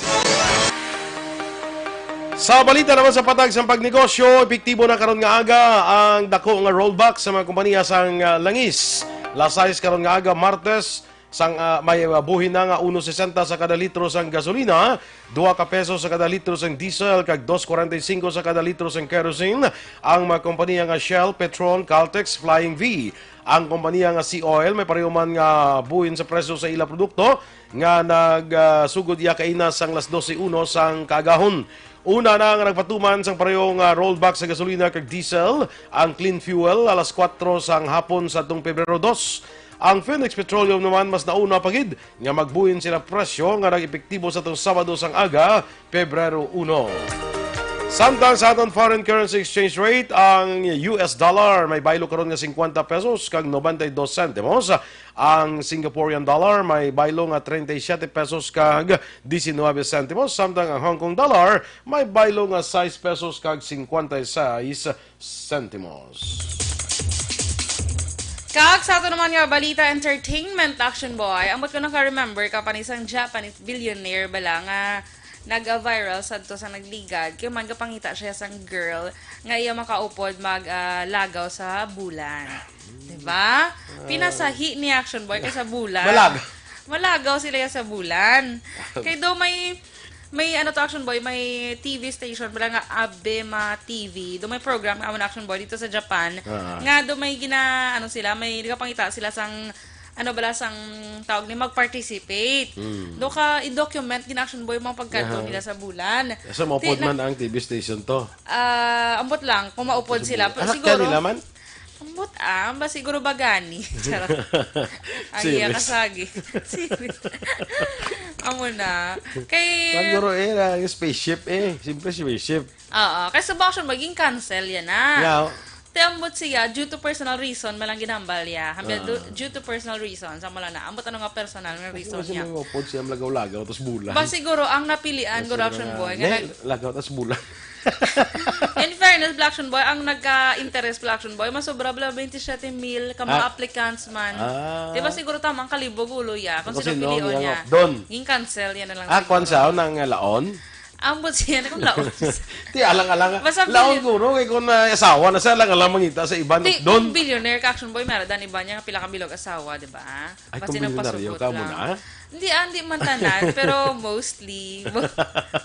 Sa balita naman sa patag sang pagnegosyo, epektibo na karon nga aga ang dako nga rollback sa mga kompanya sang, ah, langis. Alas sais karon nga aga, Martes, sang, ah, may, ah, buhin na nga uno sesenta sa kada litro sang gasolina, dua ka pesos sa kada litro sang diesel, kag dos kwarenta y singko sa kada litro sang kerosene ang mga kompanya nga Shell, Petron, Caltex, Flying V. Ang kompanya nga Sea Oil may pareho man nga buhin sa presyo sa ila produkto nga nag, ah, sugod iya kaina sang alas dose uno sang kaagahon. Una na nga nagpatuman sang pareho nga rollback sa gasolina kag diesel ang clean fuel alas kuwatro sang hapon sa atong Pebrero dos. Ang Phoenix Petroleum naman mas nauna pa gid nga magbuhin sila presyo nga nag-epektibo sa atong Sabado sang aga, Pebrero uno. Samtang sa aton foreign currency exchange rate, ang U S dollar may baylo karon nga singkwenta pesos kag nobenta y dos sentimos. Ang Singaporean dollar may baylo nga treinta y siete pesos kag diecinueve sentimos, samtang ang Hong Kong dollar may baylo nga sais pesos kag cincuenta y seis sentimos. Kag sa ato naman nga balita, entertainment, Action Boy. Ambot ko naka-remember ka pa ni sang Japanese billionaire bala nga nag-viral sadto sa nagligad. Kay man gapangita siya sang girl nga iya makaupod mag, ah, lagaw sa bulan. Diba? Pinasahi ni Action Boy kay sa bulan. Malagaw. Malagaw sila ya sa bulan. Kay daw may, may ano to, Action Boy, may T V station bala nga Abema T V. Do may program nga amo na, Action Boy, dito sa Japan. Ah. Nga do may gina, ano sila, may nagapangita sila sang, ano bala, sang tawag ni, mag-participate. Hmm. Do ka i-document gina, Action Boy, mga pagkadto Aha. nila sa bulan. Sa maupod Ti-, na- man ang T V station to. Ah, ambot lang kung maupod sila. Pero Anak siguro, nila man? Ambot, ah, ba siguro ba gani? Charot. Ang iya Serious. kasagi. Serious. Amo na. Kay Pag guro eh, na, yung spaceship eh. Siyempre spaceship. Oo. Kay sa Boston, maging cancel yan na. Yeah. Te ambot siya, due to personal reason, malang ginambal niya. Hambal, Ah. du-, due to personal reason, sa mula na. Ambot ano nga personal nga Kasi reason kasi niya. may upod siya, lagaw-lagaw, tapos bulan. Ba siguro ang napilian, Mas guro Action na, Boy, nga ne, nag- lagaw, tapos bulan. In fairness, Black Action Boy, ang nagka-interest, Black Action Boy, masobra bala twenty-seven mil ka mga Ah. applicants man. Ah. Di ba siguro tamang kalibog ulo ya kung Kung sino sino pilion ang niya? Don. Ging cancel yan na lang Ah, siguro. Kwan sa, nang, uh, laon? Ambot siya na kung laon. Ti, alang-alang. Basta Laon bilyon- guro, kay kung, uh, asawa na siya, alang-alang mangita sa iban. Ti, Don. Kung billionaire ka, Action Boy, meron dan iba niya nga pila ka bilog asawa, di ba? Ay, Basta kung milyonaryo nagpasupot ka mo lang. na? Hindi, ah, hindi man tanan, pero mostly.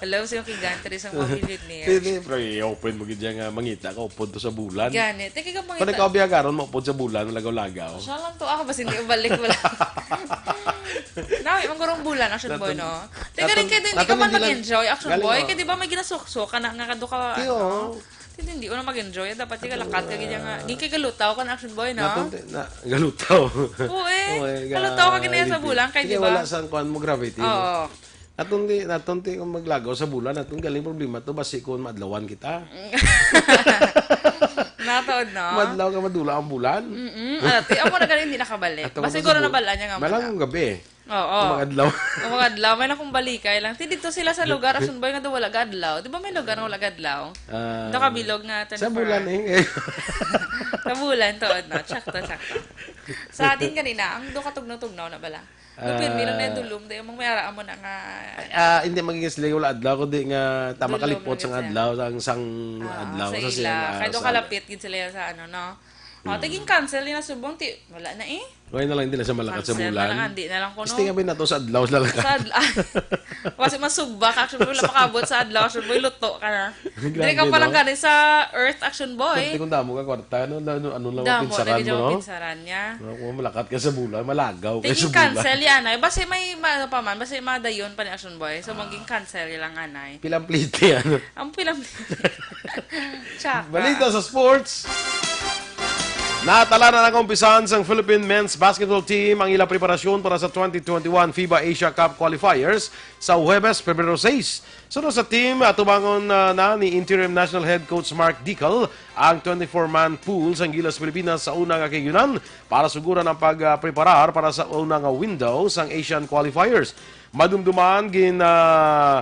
Alam, sa yung kigante rin sa mga billionaire. Hindi, pero i-open mo gid nga mangita ka, upod to sa bulan. Gani. Teka ka Kung mangita. ikaw biya karon, maupod sa bulan, lagaw-lagaw. Siya lang to, ah, basta hindi balik, wala. Nawi, mang gurong bulan, Action Boy, Natun-, no? Teka rin, natun-, kaya hindi ka natun-, man hindi lang mag-enjoy, Action galing, Boy. oh. Kaya di ba may ginasuksok ka na, nga kado ka, Ti, ano? oo. Hindi, hindi ko na mag-enjoy. Dapat di ka lakat ka, ganyan nga. Di kay galutaw ka na, Action Boy, no? Natun-, na, galutaw. Oo, eh. Oo, eh, Galutaw ka, ga-, ginaya sa hindi. bulan, kay Sige, di ba? wala sang kuwan mo, gravity mo. Oo. Atong di, atong di kung maglagaw sa bulan, atong galing problema to, basi kung maadlawan kita. Nataod, no? Madlaw ka, madula ang bulan. Mm-mm. Ate, ako na galing, hindi nakabalik. Ato Basta ka siguro sa bu-, nabalaan niya nga malang muna. kung gabi. Oo. Kung mag-adlaw. Kung mag-adlaw, may na kung balikay lang. Ti, dito sila sa lugar, Action Boy, nga daw wala ga-adlaw. Di ba may lugar nga wala ga-adlaw? Ah, Nakabilog nga sa twenty-four bulan hours. eh. Sa bulan, tuod, no? Tsakto, tsakto. Sa atin kanina, ang do katugnaw-tugnaw na bala. Pero pirmi lang na yung Ah. dulom, dahil mong may ara mo na nga Ah, hindi maging sila wala adlaw, kundi nga tama Dulom kalipot lang sang sila. adlaw, sang, sang Ah, adlaw, sa sa ila. sila, Kaya doon sa kalapit gid sila sa ano, no? Oh, Mm. tiging cancel yun na subong, ti, wala na eh. Wala na lang, hindi na siya malakat sa Cancel na bulan. lang, hindi na lang kuno. Gusto nga ba na to sa adlaw na lang? Sa adlaw. Kasi masugba ka, actually, wala makabot sa adlaw, actually, luto ka na. Grabe, Dili ka pa lang no? gani sa Earth, Action Boy. Pwede kung damo ka kwarta, ano, ano, ano lang Damo, mapinsaran lagi mo, dyan no? mapinsaran niya. No, kung malakat ka sa bulan, malagaw ka Tingin sa bulan. cancel yan, ay. Basta may, ma-, ano pa man, basta may madayon pa ni Action Boy. So, Ah. maging cancel lang, anay. Pilang plite, ano? Ang pilang Tsaka. Balita sa sports. Natala na nakaumpisan sang Philippine men's basketball team ang ilang preparasyon para sa twenty twenty-one FIBA Asia Cup qualifiers sa Huwebes, Pebrero sais. Sunod sa team, atubangon, ah, na ni interim national head coach Mark Dickel ang twenty-four-man pool sang Gilas Pilipinas sa una nga kahigayonan para suguran ang pag, ah, preparar para sa una nga window sang Asian qualifiers. Madumduman gin, ah,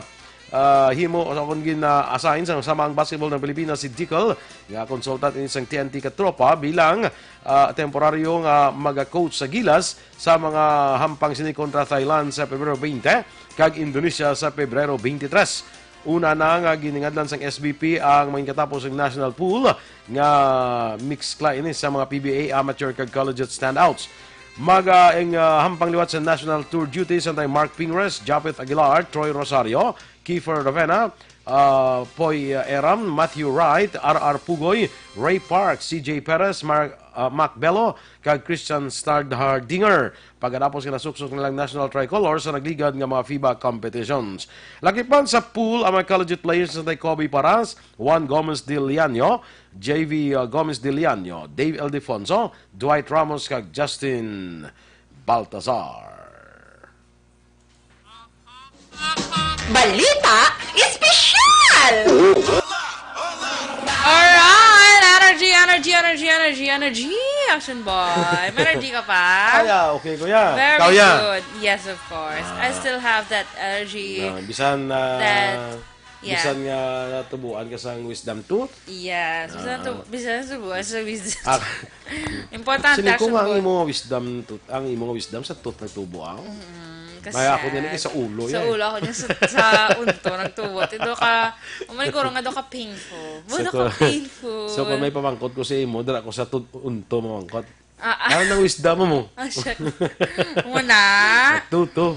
ah, himo o kon gin, ah, assign sa Samang Basketball ng Pilipinas si Dickel, nga consultant ini sang T N T Katropa bilang, ah, temporaryo nga maga-coach sa Gilas sa mga hampang sini kontra Thailand sa Pebrero twenty kag Indonesia sa Pebrero twenty-three. Una na nga giningadlan sang S B P ang mangin katapos ang national pool nga mix kla ini sa mga P B A, amateur kag collegiate standouts. Mag, ah, ang, ah, hampang liwat sa national tour duties antay Mark Pingres, Japeth Aguilar, Troy Rosario, Kiefer Ravena, ah, Poy, ah, Eram, Matthew Wright, R R Pugoy, Ray Park, C J Perez, Mar-, ah, Mac Bello, kag Christian Stardhardinger. Pagkatapos nga nasuksok nilang national tricolor sa nagligad nga mga FIBA competitions. Lakip man sa pool ang mga collegiate players nga Kobe Paras, Juan Gomez de Liaño, J V Gomez de Liaño, Dave Ildefonso, Dwight Ramos, kag Justin Baltazar. Balita Espesyal! Alright! Energy, energy, energy, energy, energy! Action boy! May energy ka pa? Ay, ah, okay, kuya. Very Kaya. Good. Yes, of course. I still have that energy. Ah, bisan na That- Yeah. Bisan nga natubuan ka sang wisdom tooth. Yes. Bisan to, bisan sa buwan, sa wisdom. Ah, Importante, Siling ko action nga ang boy. imo nga wisdom tooth, ang imo nga wisdom sa tooth nagtubo ang. Mm, kasi Kaya ako din sa ulo Sa yan. ulo ako din sa, sa unto nagtubo. Ito ka, umay ko nga do ka painful. Budo ka ko- painful. So kung may pamangkot ko sa imo, dira ko sa tooth unto mamangkot. Ah, ah. Ano nang wisdom mo? Ah, shit. Muna. Tuto.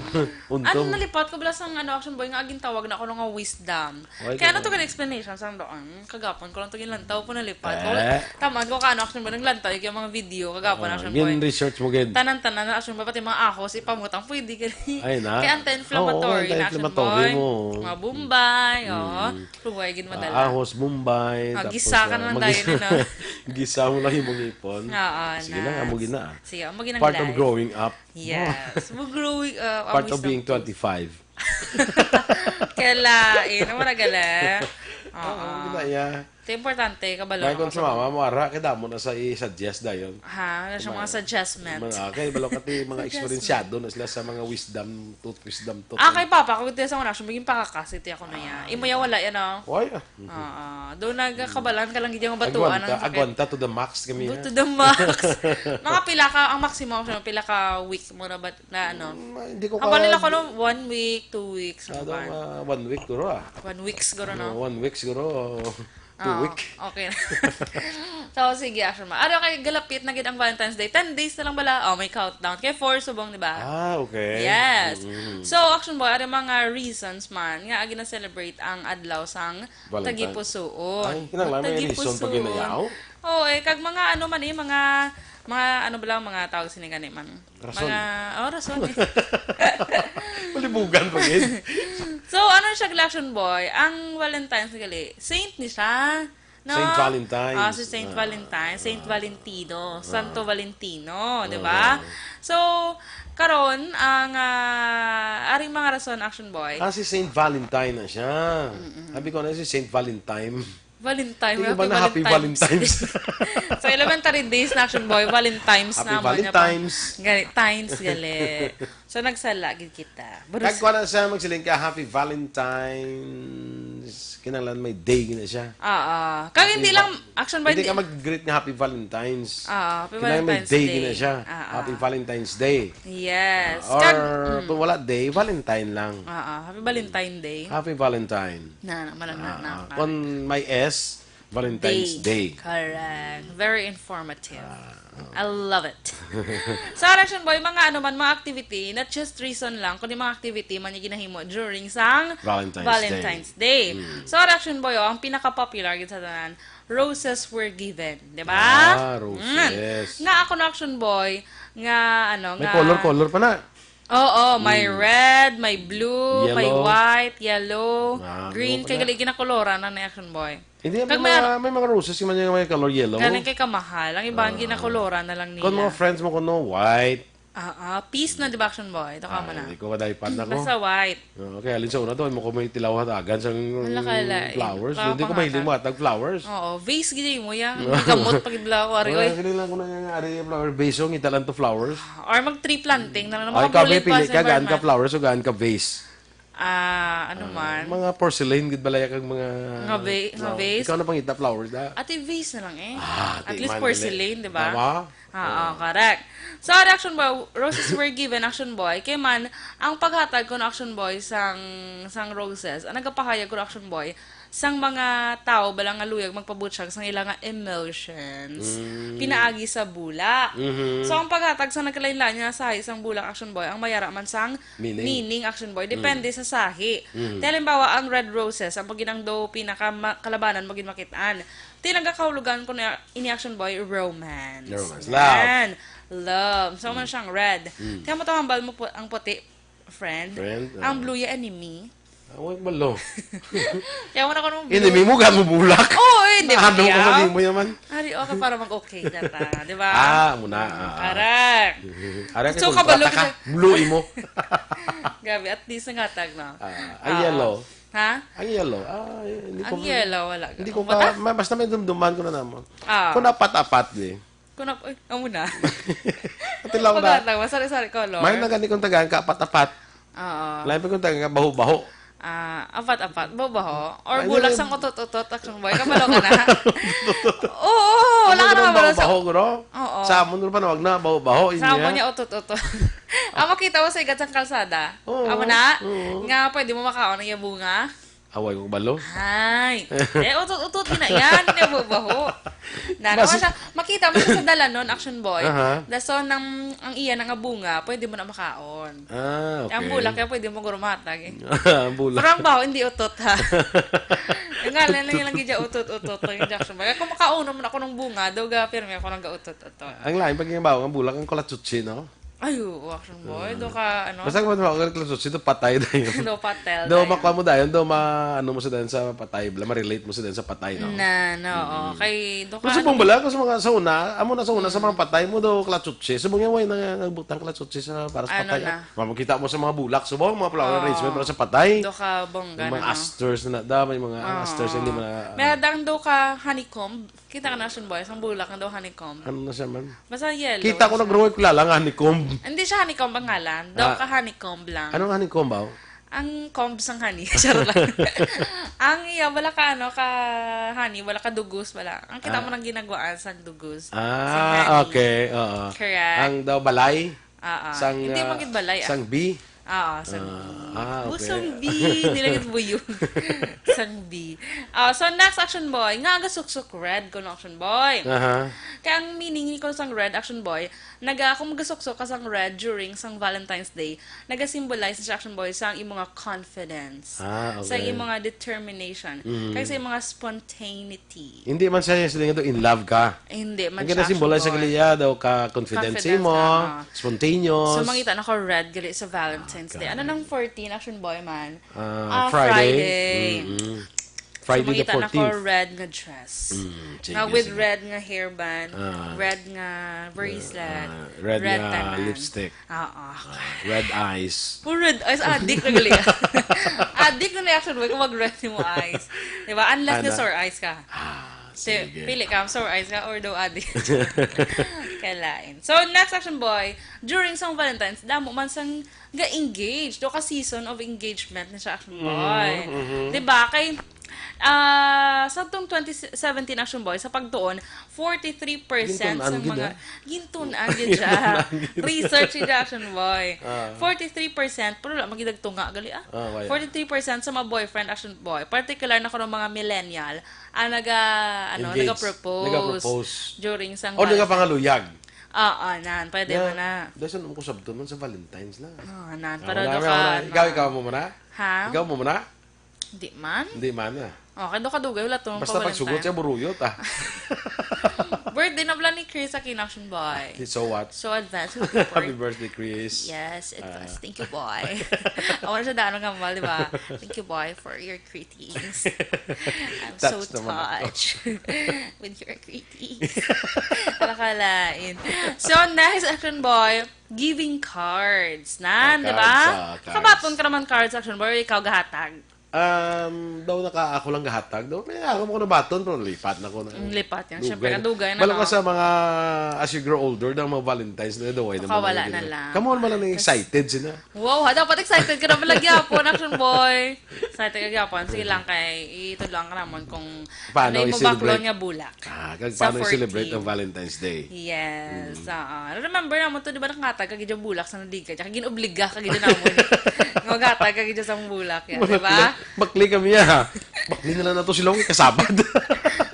Unto. Ano, nalipat ko bala sang ano, action boy, nga agin tawag na ako nga wisdom. Why Kaya ka ano to ba? Ka-explanation sang doon? Kagapon ko lang to ginlantaw ko nalipat ko. Eh. Tama ko ka ano, action boy, naglantaw yung mga video kagapon, Ah, action boy. Gin-research mo gid. Tanan-tanan na action boy, pati mga ahos, ipamutang pwede ka. Ay, na? Kaya anti-inflammatory Oo, na action anti-inflammatory boy. mo. Mga bombay, oh. Pugay gid madala. Ah, ahos, bombay. Ah, tapos, gisa ka ah, naman magis- dahil na. Gisa mo lang yung mga ipon. Oo, Sige lang, na. amo gina. Sige, amo gina Part of life. Growing up. Yes. Mag-growing up. Part Amo of being isang- twenty-five. Kala, eh. Ano mo na gali? Oo. Amo gina, ya. Ito importante, kabalo May na kung ko sa sumama mo, ara, kaya damo na sa i-suggest dayon. Ha? Ano siya mga suggestment? Mga, kaya balo ka ti mga eksperensyado na sila sa mga wisdom tooth, wisdom tooth. Ah, kay papa ko, ito sa una, siya maging pakakasi, ito ako na yan. Imo ya wala yan, oh. Why? Ah. Oo. Doon nagkabalan ka lang gid yung batuan. Agwanta, agwanta to the max kami. Go Ha? to the max. Mga pila ka, ang maximum siya, pila ka week mo na ba, na ano? Mm, hindi ko Ang balila ka- ko no, one week, two weeks, Ah, ano daw, ba? ah, one week duro ah. One week siguro, No, no? one week siguro. Two Oo, week. Okay. So, sige, action mo. Ano kay galapit na gid ang Valentine's Day? Ten days na lang bala. Oh, may countdown. Kay four subong, di ba? Ah, okay. Yes. Mm. So, action boy, ano mga reasons man nga agi na-celebrate ang adlaw sang Valentine. tagipusuon? Ay, kinahanglan may reason pag Tagipusuon. ginayaw? Oo, eh, kag mga ano man eh, mga, mga ano ba lang, mga tawag sini gani man. Rason. Mga, oh, rason eh. Malibugan pa gid. So, ano siya, action boy? Ang Valentine's gali, saint ni siya. No? Saint Valentine. Ah, si Saint Ah. Valentine, Saint Valentino, Santo Valentino, di Ah. ba? So, karon ang ah, aring mga rason, action boy. Ah, si Saint Valentine na siya. Sabi ko na si Saint Valentine. Valentine, Hindi happy ba na happy Valentine's. Valentine's? So, elementary days na, action boy, Valentine's Happy na mo niya pa. Valentine's. Gali, times, gali. So, nagsala gid kita. Burus- Kag kuha na siya magsiling ka, happy Valentine's. Kinahanglan may day na siya. Ah, ah. Kag hindi Happy lang, Val- action boy, Hindi di- ka mag-greet nga happy Valentine's. Ah, happy Kinahanglan may Valentine's day Day. na siya. Ah, ah. Happy Valentine's Day. Yes. Or Kag- mm. kung wala day, Valentine lang. Ah, ah. Happy Valentine Day. Happy Valentine. Na, na, na, na, Ah, na, ah. na. Kung may S, Valentine's Day. Day. Correct. Very informative. Ah, I love it. Sa action boy, mga ano man, mga activity, not just reason lang, kundi mga activity man yung ginahimo during sang Valentine's Valentine's Day. Mm. So, action boy, oh, ang pinaka-popular gid sa tanan, roses were given, di ba? Ah, roses. Mm. Nga ako na action boy, nga ano, May nga... color-color pa na. Oo, may red, may blue, may Yellow. white, yellow, Ah, green, ano kay pala? gali ginakolora na ni action boy. Hindi, may, Kag may mga, may mga roses yung may, may color yellow. Galing kay kamahal. Ang iba, ang ginakolora na lang nila. Kung mga friends mo, kung no, white. Ah, ah, peace na, di ba, action boy? Ito ka Ah, mo na. Hindi ko kadaypan na ko. Basta white. Okay, alin sa una to, mo ko may tilaw hatagan sa Wala ka, la- flowers. wala Hindi ko ka mahilig nga. Matag flowers. Oo, vase gid mo yan. Gamot pa gid lang ako, ari, Wala, oy. Hindi lang ko na nga ari flowers. Base yung italan to flowers. Or mag-tree planting na lang. Ay, Mga kami, bulid pa pili sa ka, gaan ka environment. Flowers o gaan ka vase. Ah, ano man. Mga porcelain, gid balaya kag mga... Nga va-, nga Oh, vase? Ikaw na pangita flowers, da. Ate, vase na lang eh. Ah, At di least man, porcelain, di ba? Tama? Oo, correct. So, ang Action Boy, roses were given, Action Boy. Kay man, ang paghatag kuno, Action Boy, sang, sang roses, ang nagapahayag kuno, Action Boy, sang mga tawo bala nga luyag magpabutyag sang ila nga emotions, Mm. pinaagi sa bulak. Mhm. So, ang paghatag sa nagkalain-lain nga sahi sang bulak, Action Boy, ang mayara man sang Meaning? meaning, Action Boy, Mm. depende sa sahi. Mm. Ti halimbawa, ang red roses, ang pagginang do pinaka ma-, kalabanan mo gid makit-an. Ti nagakahulugan ko na ini, Action Boy, romance. Romance. Love. Yan. Love. So, man Mm. siyang red. Mm. Kaya mo to hambal mo po ang puti, friend. Friend, Ang ah. blue ya enemy. Ah, wag malo. Kaya mo na ko nung blue. Enemy mo, gamo bulak. Oo, eh, di ba? Ano ko Kaya? mali mo yaman? Ari, okay, para mag-okay na ta, di ba? Ah, muna, ah, ah. Correct. Mhm. Ari, So, kung kabalo kontrata ka, ka. blue imo. Grabe, at least nangatag, no? Ah, ang Oo. yellow. Ha? Ang yellow. Ah, hindi ko Ang ma-, yellow, wala. hindi ko Ang ka, mata? ma-, basta may dumduman ko na namo. Ah. Kung apat-apat, di. Kung ap-, ay, amo na. Ate lang na. Pagkatag, masari-sari color. May nagani kong tagaan ka apat-apat. Oo. Lain pa kong tagaan ka baho-baho. Ah, apat-apat. Baho-baho. Or Ay, bulak hindi. sang utot-utot, Action Boy. Kabalo ka na. Oo, wala Ano ka ganun nakabalo sa baho-baho, guro? Oo. Sa amon, guro, panawag na, baho-baho, Sa inyo amon yan. niya, utot-utot. Ang makita mo sa igat sang kalsada. Oo, Amo na? oo. Nga pwede mo makaon ang iya bunga? Away ko balo. Ay. Eh, utot-utot, gina yan. Niya baho-baho. Na, Basi- naman siya. Makita mo siya sa dalanon, Action Boy. Aha. Dason, ang, ang iya na nga bunga, pwede mo na makaon. Ah, okay. Ang bulak, kaya pwede mo gurumatag eh. Ang bulak. Pero ang baho, hindi utot, ha? Ang ngalan lang yung lagi dyan, utot-utot. Yung Action Boy. Kung makauno mo na ako ng bunga, daw ga, pirmi ako ng gautot-utot. Ang lain, pag yung baho, ang bulak, ang kalatsutsi, no? Ay, oo, Action Boy. Mm. Do ka, ano? Basta kung makakalatsutsi, do patay na yun. Do patel Do na yun. makuha mo dayon, do ma-, ano mo sa dayon sa patay, bala, ma-relate mo sa dayon sa patay, no? Na, no, Mm. okay. Do Kung ka, subong ano? bala, kung sa mga sa una, amo na sa una, sa Mm. mga patay mo, do kalatsutsi. Subong yan, way na nagbutang kalatsutsi sa, para sa Ano patay. na? Mamakita mo sa mga bulak, subong, mga flower Ah. arrangement para sa patay. Do ka bongga May mga na, no? asters na da, may mga Ah. asters, hindi mo na, May ah. dang do ka honeycomb. Kita ka na, Action Boy, sang bulak nga daw honeycomb. Ano na siya, man? Basta yellow Kita ko siya. nag-grow, kilala nga honeycomb. Hindi siya honeycomb ang ngalan. Daw Ah. ka honeycomb lang. Anong honeycomb, baw? Ang comb sang honey. Charot lang. Ang iya, wala ka, ano, ka honey, wala ka dugos, wala. Ang kita Ah. mo nang ginagwaan sang dugos. Sang Ah, honey. okay. Oo. Correct. Ang daw balay? Ah, ah. Sang, Hindi ah, man gid balay, ah. sang bee? Oo, sang Ah, bee. ah, Bu-, okay. sang bee. Hindi lang yung buyog. Sang bee. Ah, so, next, Action Boy. Nga, gasuksok red ko no, Action Boy. Aha. Kaya ang meaning ni ko sang red, Action Boy, naga, kung magasuksok ka sang red during sang Valentine's Day, naga-symbolize na siya, Action Boy, sa imo nga confidence, Ah, sa okay. imo nga determination, Mm. kag sa imo nga spontaneity. Hindi man siya yung silingan daw, in love ka. Hindi man Ang siya, gina-symbolize sa Action Boy. kaliya daw ka confidence Confidence, imo, ah, ah. spontaneous. So, mangita na ko red gali sa Valentine's Day. Ano Okay. nang fourteen, Action Boy, man? Ah, Ah, Friday. Friday. Mm-mm. So, Friday the mangita na ko fourteenth. red nga dress. Mm, sige, Nga with sige. red nga hairband, Ah. red nga bracelet, Ah, red red nga tanan. lipstick. Oo. Ah, red eyes. Puro red eyes. Adik na gali. Adik na reaction mo kung mag-red mo eyes. Diba? Unless Ana. na sore eyes ka. Ah, Te-, sige. pili ka, sore eyes ka or daw adik. Kalain. So, next, Action Boy, during sang Valentine's, damo man sang ga-engage. Do ka season of engagement na siya, Action Boy. Mhm, mhm. Diba? Kay, ah, sa tong twenty seventeen, Action Boy, sa pagtuon, forty-three percent Gintunan sa gid, mga ah. Gintunan gid siya. Gintunan gid. Research ni Action Boy. Ah. Forty-three percent, pero wala man gid nagtunga gali, ah. Ah, wala. Forty-three percent sa mga boyfriend, Action Boy. Particular na kuno mga millennial, ang naga, ano, Engaged. nagapropose Nagapropose. during sang O, Valentine's. nagapangaluyag. Oo, nan. Pwede Na, mo na. Dason mo ko sabton man sa Valentine's lang. Oo, nan. Ah, Pero wala, do wala, ka, wala. Ikaw, ano. ikaw mo muna? Ha? Ikaw mo muna? Di man. Di man, ah. Okay, do ka dugay, wala to Basta magpa-Valentine. pagsugot siya, buruyot, ah. Birthday na pala ni Chris Aquino, Action Boy. Okay, so what? So advance, happy Happy birthday. birthday, Chris. Yes, advance. Ah. Thank you, boy. Ako na siya daan ng hambal, di ba? Thank you, boy, for your greetings. I'm so Touch naman ako. touched with your greetings. Nakakalain. So, next, Action Boy, giving cards. Nan, Ah, di ba? cards, ah, cards. Kabaton ka naman cards, Action Boy, or ikaw gahatag? Um, daw naka ako lang gahatag. Daw, may ako mo ko nabaton, pero lipat na ko na. Mm, lipat yan. Siyempre, kadugay na. Balo ka sa mga, as you grow older, daw mga Valentine's na daw, ay naman Makawala na na lang. Kamo naman lang excited sila. Wow, ha, dapat excited ka na pala gyapon, Action Boy. Excited ka gyapon. Sige lang kay, itudloan ka naman kung Paano ano yung i-celebrate? Mabaklon nga bulak. Ah, kag Sa paano i-celebrate fourteen. Ang Valentine's Day? Yes, Mm. oo. Remember naman to, di ba, nakahatag ka gid yung bulak sa nadigka, tsaka ginobliga ka gid naman. Maghatag ka gid sa bulak yan, di ba? Bakli, bakli kami, ha? Bakli na lang nato sila, uy, kasabad.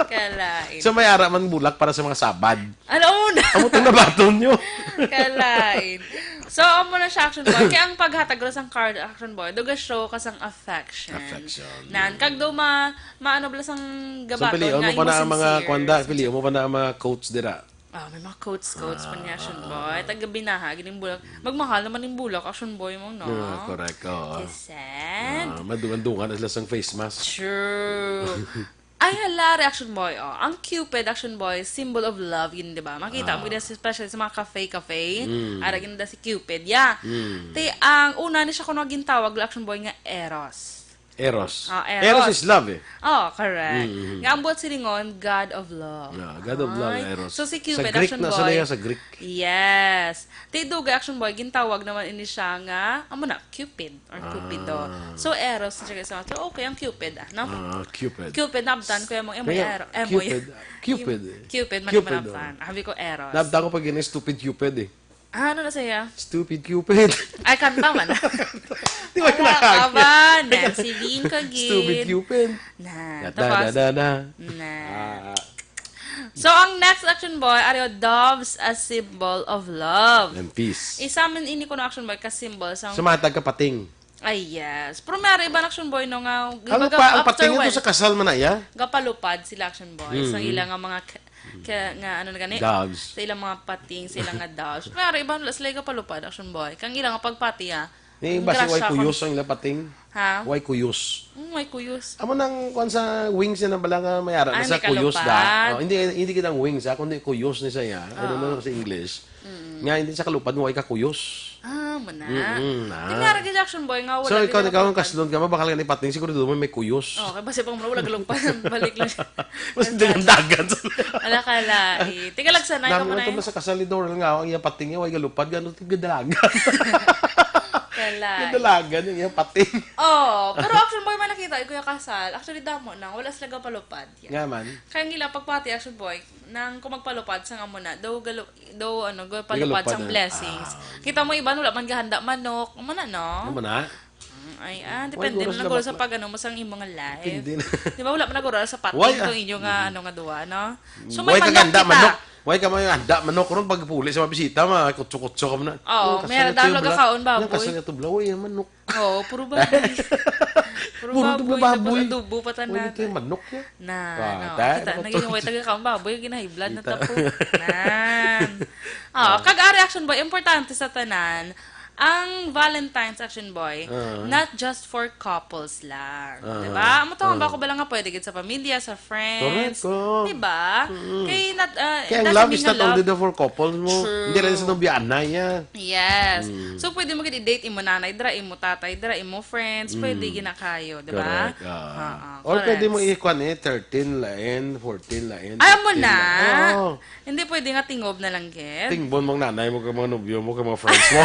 Kalain. So, may ara man bulak para sa mga sabad. Ano mo na? Amo itong nabaton nyo. Kalain. So, amo na siya, Action Boy. Kaya ang paghatag ko sang card, Action Boy, do ga-show ka sang affection. Affection. Nan, kag do ma-, maano bala sang So, gabaton pilion nga mo pa imo na ang mga sincere. Kwanda, pilion mo pa na ang mga quotes dira. Ah, may mga quotes, quotes pa ni Action Boy. Taga binaha, gining bulak. Magmahal naman yung bulak, Action Boy mo, no? Ah, correct, oo. Kisan. Ah, madungan-dungan na sila sang face mask. True. Ay, hala, Action Boy, oh. Ang Cupid, Action Boy, symbol of love, yun, di ba? Makita mo Ah. gid, especially sa mga cafe-cafe. Mm. Ara gid na si Cupid, yeah. Mm. Te, ang una ni siya kuno gintawag, Action Boy, nga Eros. Eros. Ah, Eros. Eros is love, eh. Oh, correct. Mm, mm. Nga ang buot silingon, God of love. Yeah, God of love, Ay. Eros. So, si Sa Cupid, Greek Action na Boy. Sila, sa Greek. Yes. Te, dugay, Action Boy, gintawag naman ini siya nga, amo na, Cupid or Cupido. Ah. So, Eros, siya sa, so, okay, ang Cupid, ah, no? Ah, Cupid. Cupid, nabtan ko yung mga Kaya, Eros. Eh, mo Cupid, yun. Cupid. Cupid, man Cupid, yung nabtan. oh. Sabi ko, Eros. Nabtan ko pag yun, stupid Cupid, eh. Ah, ano na siya? Stupid Cupid. Ay, kanta man. Di ba Wala yung ka nakakit? ba? Nancy Bean ka, Stupid gid. Cupid. Na, Da, da, tapos, da, da, da. na. Ah. So, ang next, Action Boy, are doves, a symbol of love. And peace. Isa man ini kuno, Action Boy, ka symbol sang Sumatag ka pating. Ay, yes. Pero may iba, Action Boy, no, nga, Ano gibaga pa, ang after pating ito well, sa kasal man na, ya? Gapalupad sila, Action Boy, sa Mm. ila nga mga k-, k-, nga, ano na gani? Doves. Sa ilang mga pating, sa ilang nga doves. Pero iba, wala sila gapalupad, Action Boy. Kang ilang nga pagpati, ah. Ni, Ang basi, way grasya kuyos kung ang ilang pating? Ha? Way kuyos. Mm, way kuyos. Amo nang, kuwan sa wings niya na bala nga may ara na Ay, sa may kuyos, kalupad. da. Oh, hindi, hindi kita ang wings, ha, kundi kuyos ni siya. I don't know Ah. sa English. Mm. Nga, hindi sa kalupad, way ka kuyos. Ah, muna. Mm-mm, na. Di nga, Action Boy, nga wala So, ikaw, gid ikaw ang nakakalupad. kaslon ka, mabakal ka ni pating, siguro doon may kuyos. Oh, kaya basi pang wala galupad. Balik lang siya. Mas dagan-dagan. Wala ka lahi. Tika lang, sanay ka Dami mo nga na ito eh. sa kasal ni Doral nga, ang iyang pating niya, way galupad, gano'n, tigdalagan. Kalay. Tigdalagan yung iyang pating. Oh, pero Action Boy, man nakita, ikaw yung kasal. Actually, damo na. Wala sila gapalupad. Yan. Nga man. Kaya ang ila pagpati, Action Boy, nang kung magpalupad sa nga muna, daw galo-, daw, ano, gapalupad Galupad sang na. blessings. Ah. Kita mo, iban, wala man gahanda manok. Muna, no? Ano man na? Mm, ay, ah, Why depende guro na sila guro sa bakla? pag, ano mo, sang imong life. Depende na. Di ba, wala man na guro sa pating Why, ah? itong inyo nga, Mm. ano nga duwa, no? So, Why may ka manok ganda kita. manok? Why ka may handa manok ron pag puli sa mga bisita, mga kutso-kutso ka muna? Oo, Yung may kasal handa ito, lang bla-, gakaon yung baboy. kasal ito, bla-, uy, yung manok. Oo, puro baboy. Puro Puro baboy, baboy. tapos adobo pa tanan. Uy, ito yung manok niya. Na, Ah, no, tayo, kita, ano naging to? way taga kaon baboy, ginahiblad na Kita. tapo. Nan. Oh, Ah. kag ari, Action Boy, importante sa tanan, ang Valentine's, Action Boy, Ah. not just for couples lang. Ah. Di ba? Amo to, Ah. ba ko bala nga pwede gid sa pamilya, sa friends. Correct, oh. Di ba? Mm. Kay not, uh, Kaya it ang doesn't love mean is na not love. only the for couples mo. True. Hindi rin sa nobyaanay, ah. Yes. Mm. So, pwede mo gid i-date imo nanay dira, imo tatay dira, imo friends, pwede Mm. gid na kayo, di ba? Correct, ah. Oo, Or pwede mo correct. ikuan eh, thirteen lain, fourteen lain, Ay, amo fifteen na. lain. Oo. Hindi pwede nga tingob na lang gid. Tingbon mong nanay mo, kay mga nobyo mo, kay mga friends mo.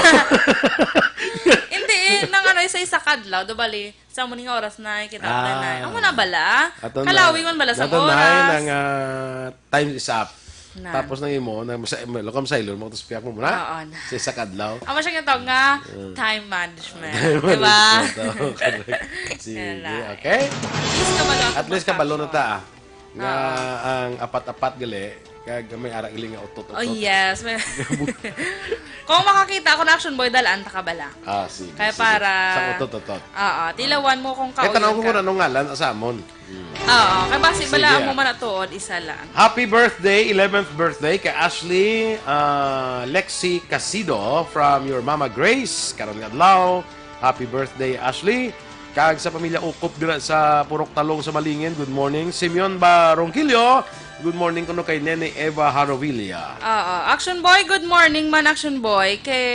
Hindi eh, nang ano, isa-isa kadlaw, do bali, sa mo ni nga oras na, kita Ah. na na. Amo na bala? Ato na. Kalawi man bala sa Ato na, oras. nang, ah, time is up. Na. Tapos nang imo, nang sa, lokam sa ilon mo, tapos piyak mo muna. Oo, na. Sa isa kadlaw. Amo siya nga tawag nga Mm. time management. Time Di ba? management, oo, correct. Sige, Kala. okay. At least kabalo ang At least kabalo na pagkakasyon. ta, ah. Nga Oo. ang apat-apat gali, kag may ara gali nga utot-utot. Oh, yes. May Kung makakita ako na Action Boy, dalaan ta ka bala. Ah, sige, Kaya sige. para Sa utot-utot. Oo, tilawan mo kung Kahit kauyon tanong ko ka. kung anong ngalan, sa amon. Hmm. Oo, kaya basi Sige, bala ah. mo man na tuod, isa lang. Happy birthday, eleventh birthday kay Ashley, ah, Lexi Casido from your Mama Grace. Karon nga adlaw, happy birthday, Ashley. Kag sa pamilya Ukop dira sa Purok Talong sa Malingin, good morning. Simeon Barongkillo, good morning kuno kay Nene Eva Harovilla. Oo. Action Boy, good morning man, Action Boy, kay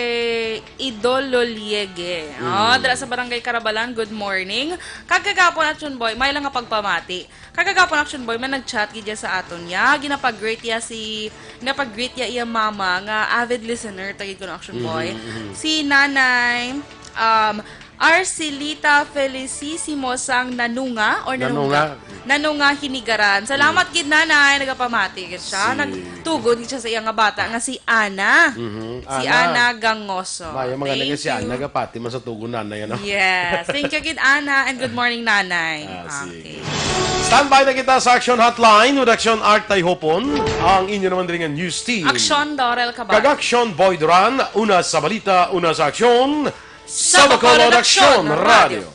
Idol Loliege. Oh, dira sa Barangay Carabalan, good morning. Kag kagapon, Action Boy, may lang nga pagpamati. Kag kagapon, Action Boy, may nag-chat gid ya sa aton ya. Ginapag-greet ya si, ginapag-greet ya iya mama nga avid listener, tagid ko na, Action Boy. Si Nanay, um, Arcelita Felicissimo sang Nanunga or Nanunga? Nanunga. Nanunga Hinigaran. Salamat gid, Nanay. Nagapamati gid siya. Si- Nagtugon gid siya sa iya nga bata nga si Ana. Mhm. Si Ana Gangoso. Maya, mga Thank nagkasi you. Ana gapati, masatugon na na yan, no? Yes. Thank you gid, Ana. And good morning, Nanay. Ah, sige. Okay. Standby na kita sa Action Hotline with Action Art Tayhopon, ang inyo naman rin nga news team. Action, Dorel Cabal. Kag Action Boy Duran, una sa balita, una sa aksyon, Sa sa Bacolod Bacolod Action Action Radio.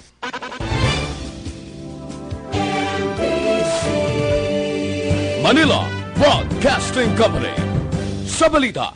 Manila Broadcasting Company. Sa balita,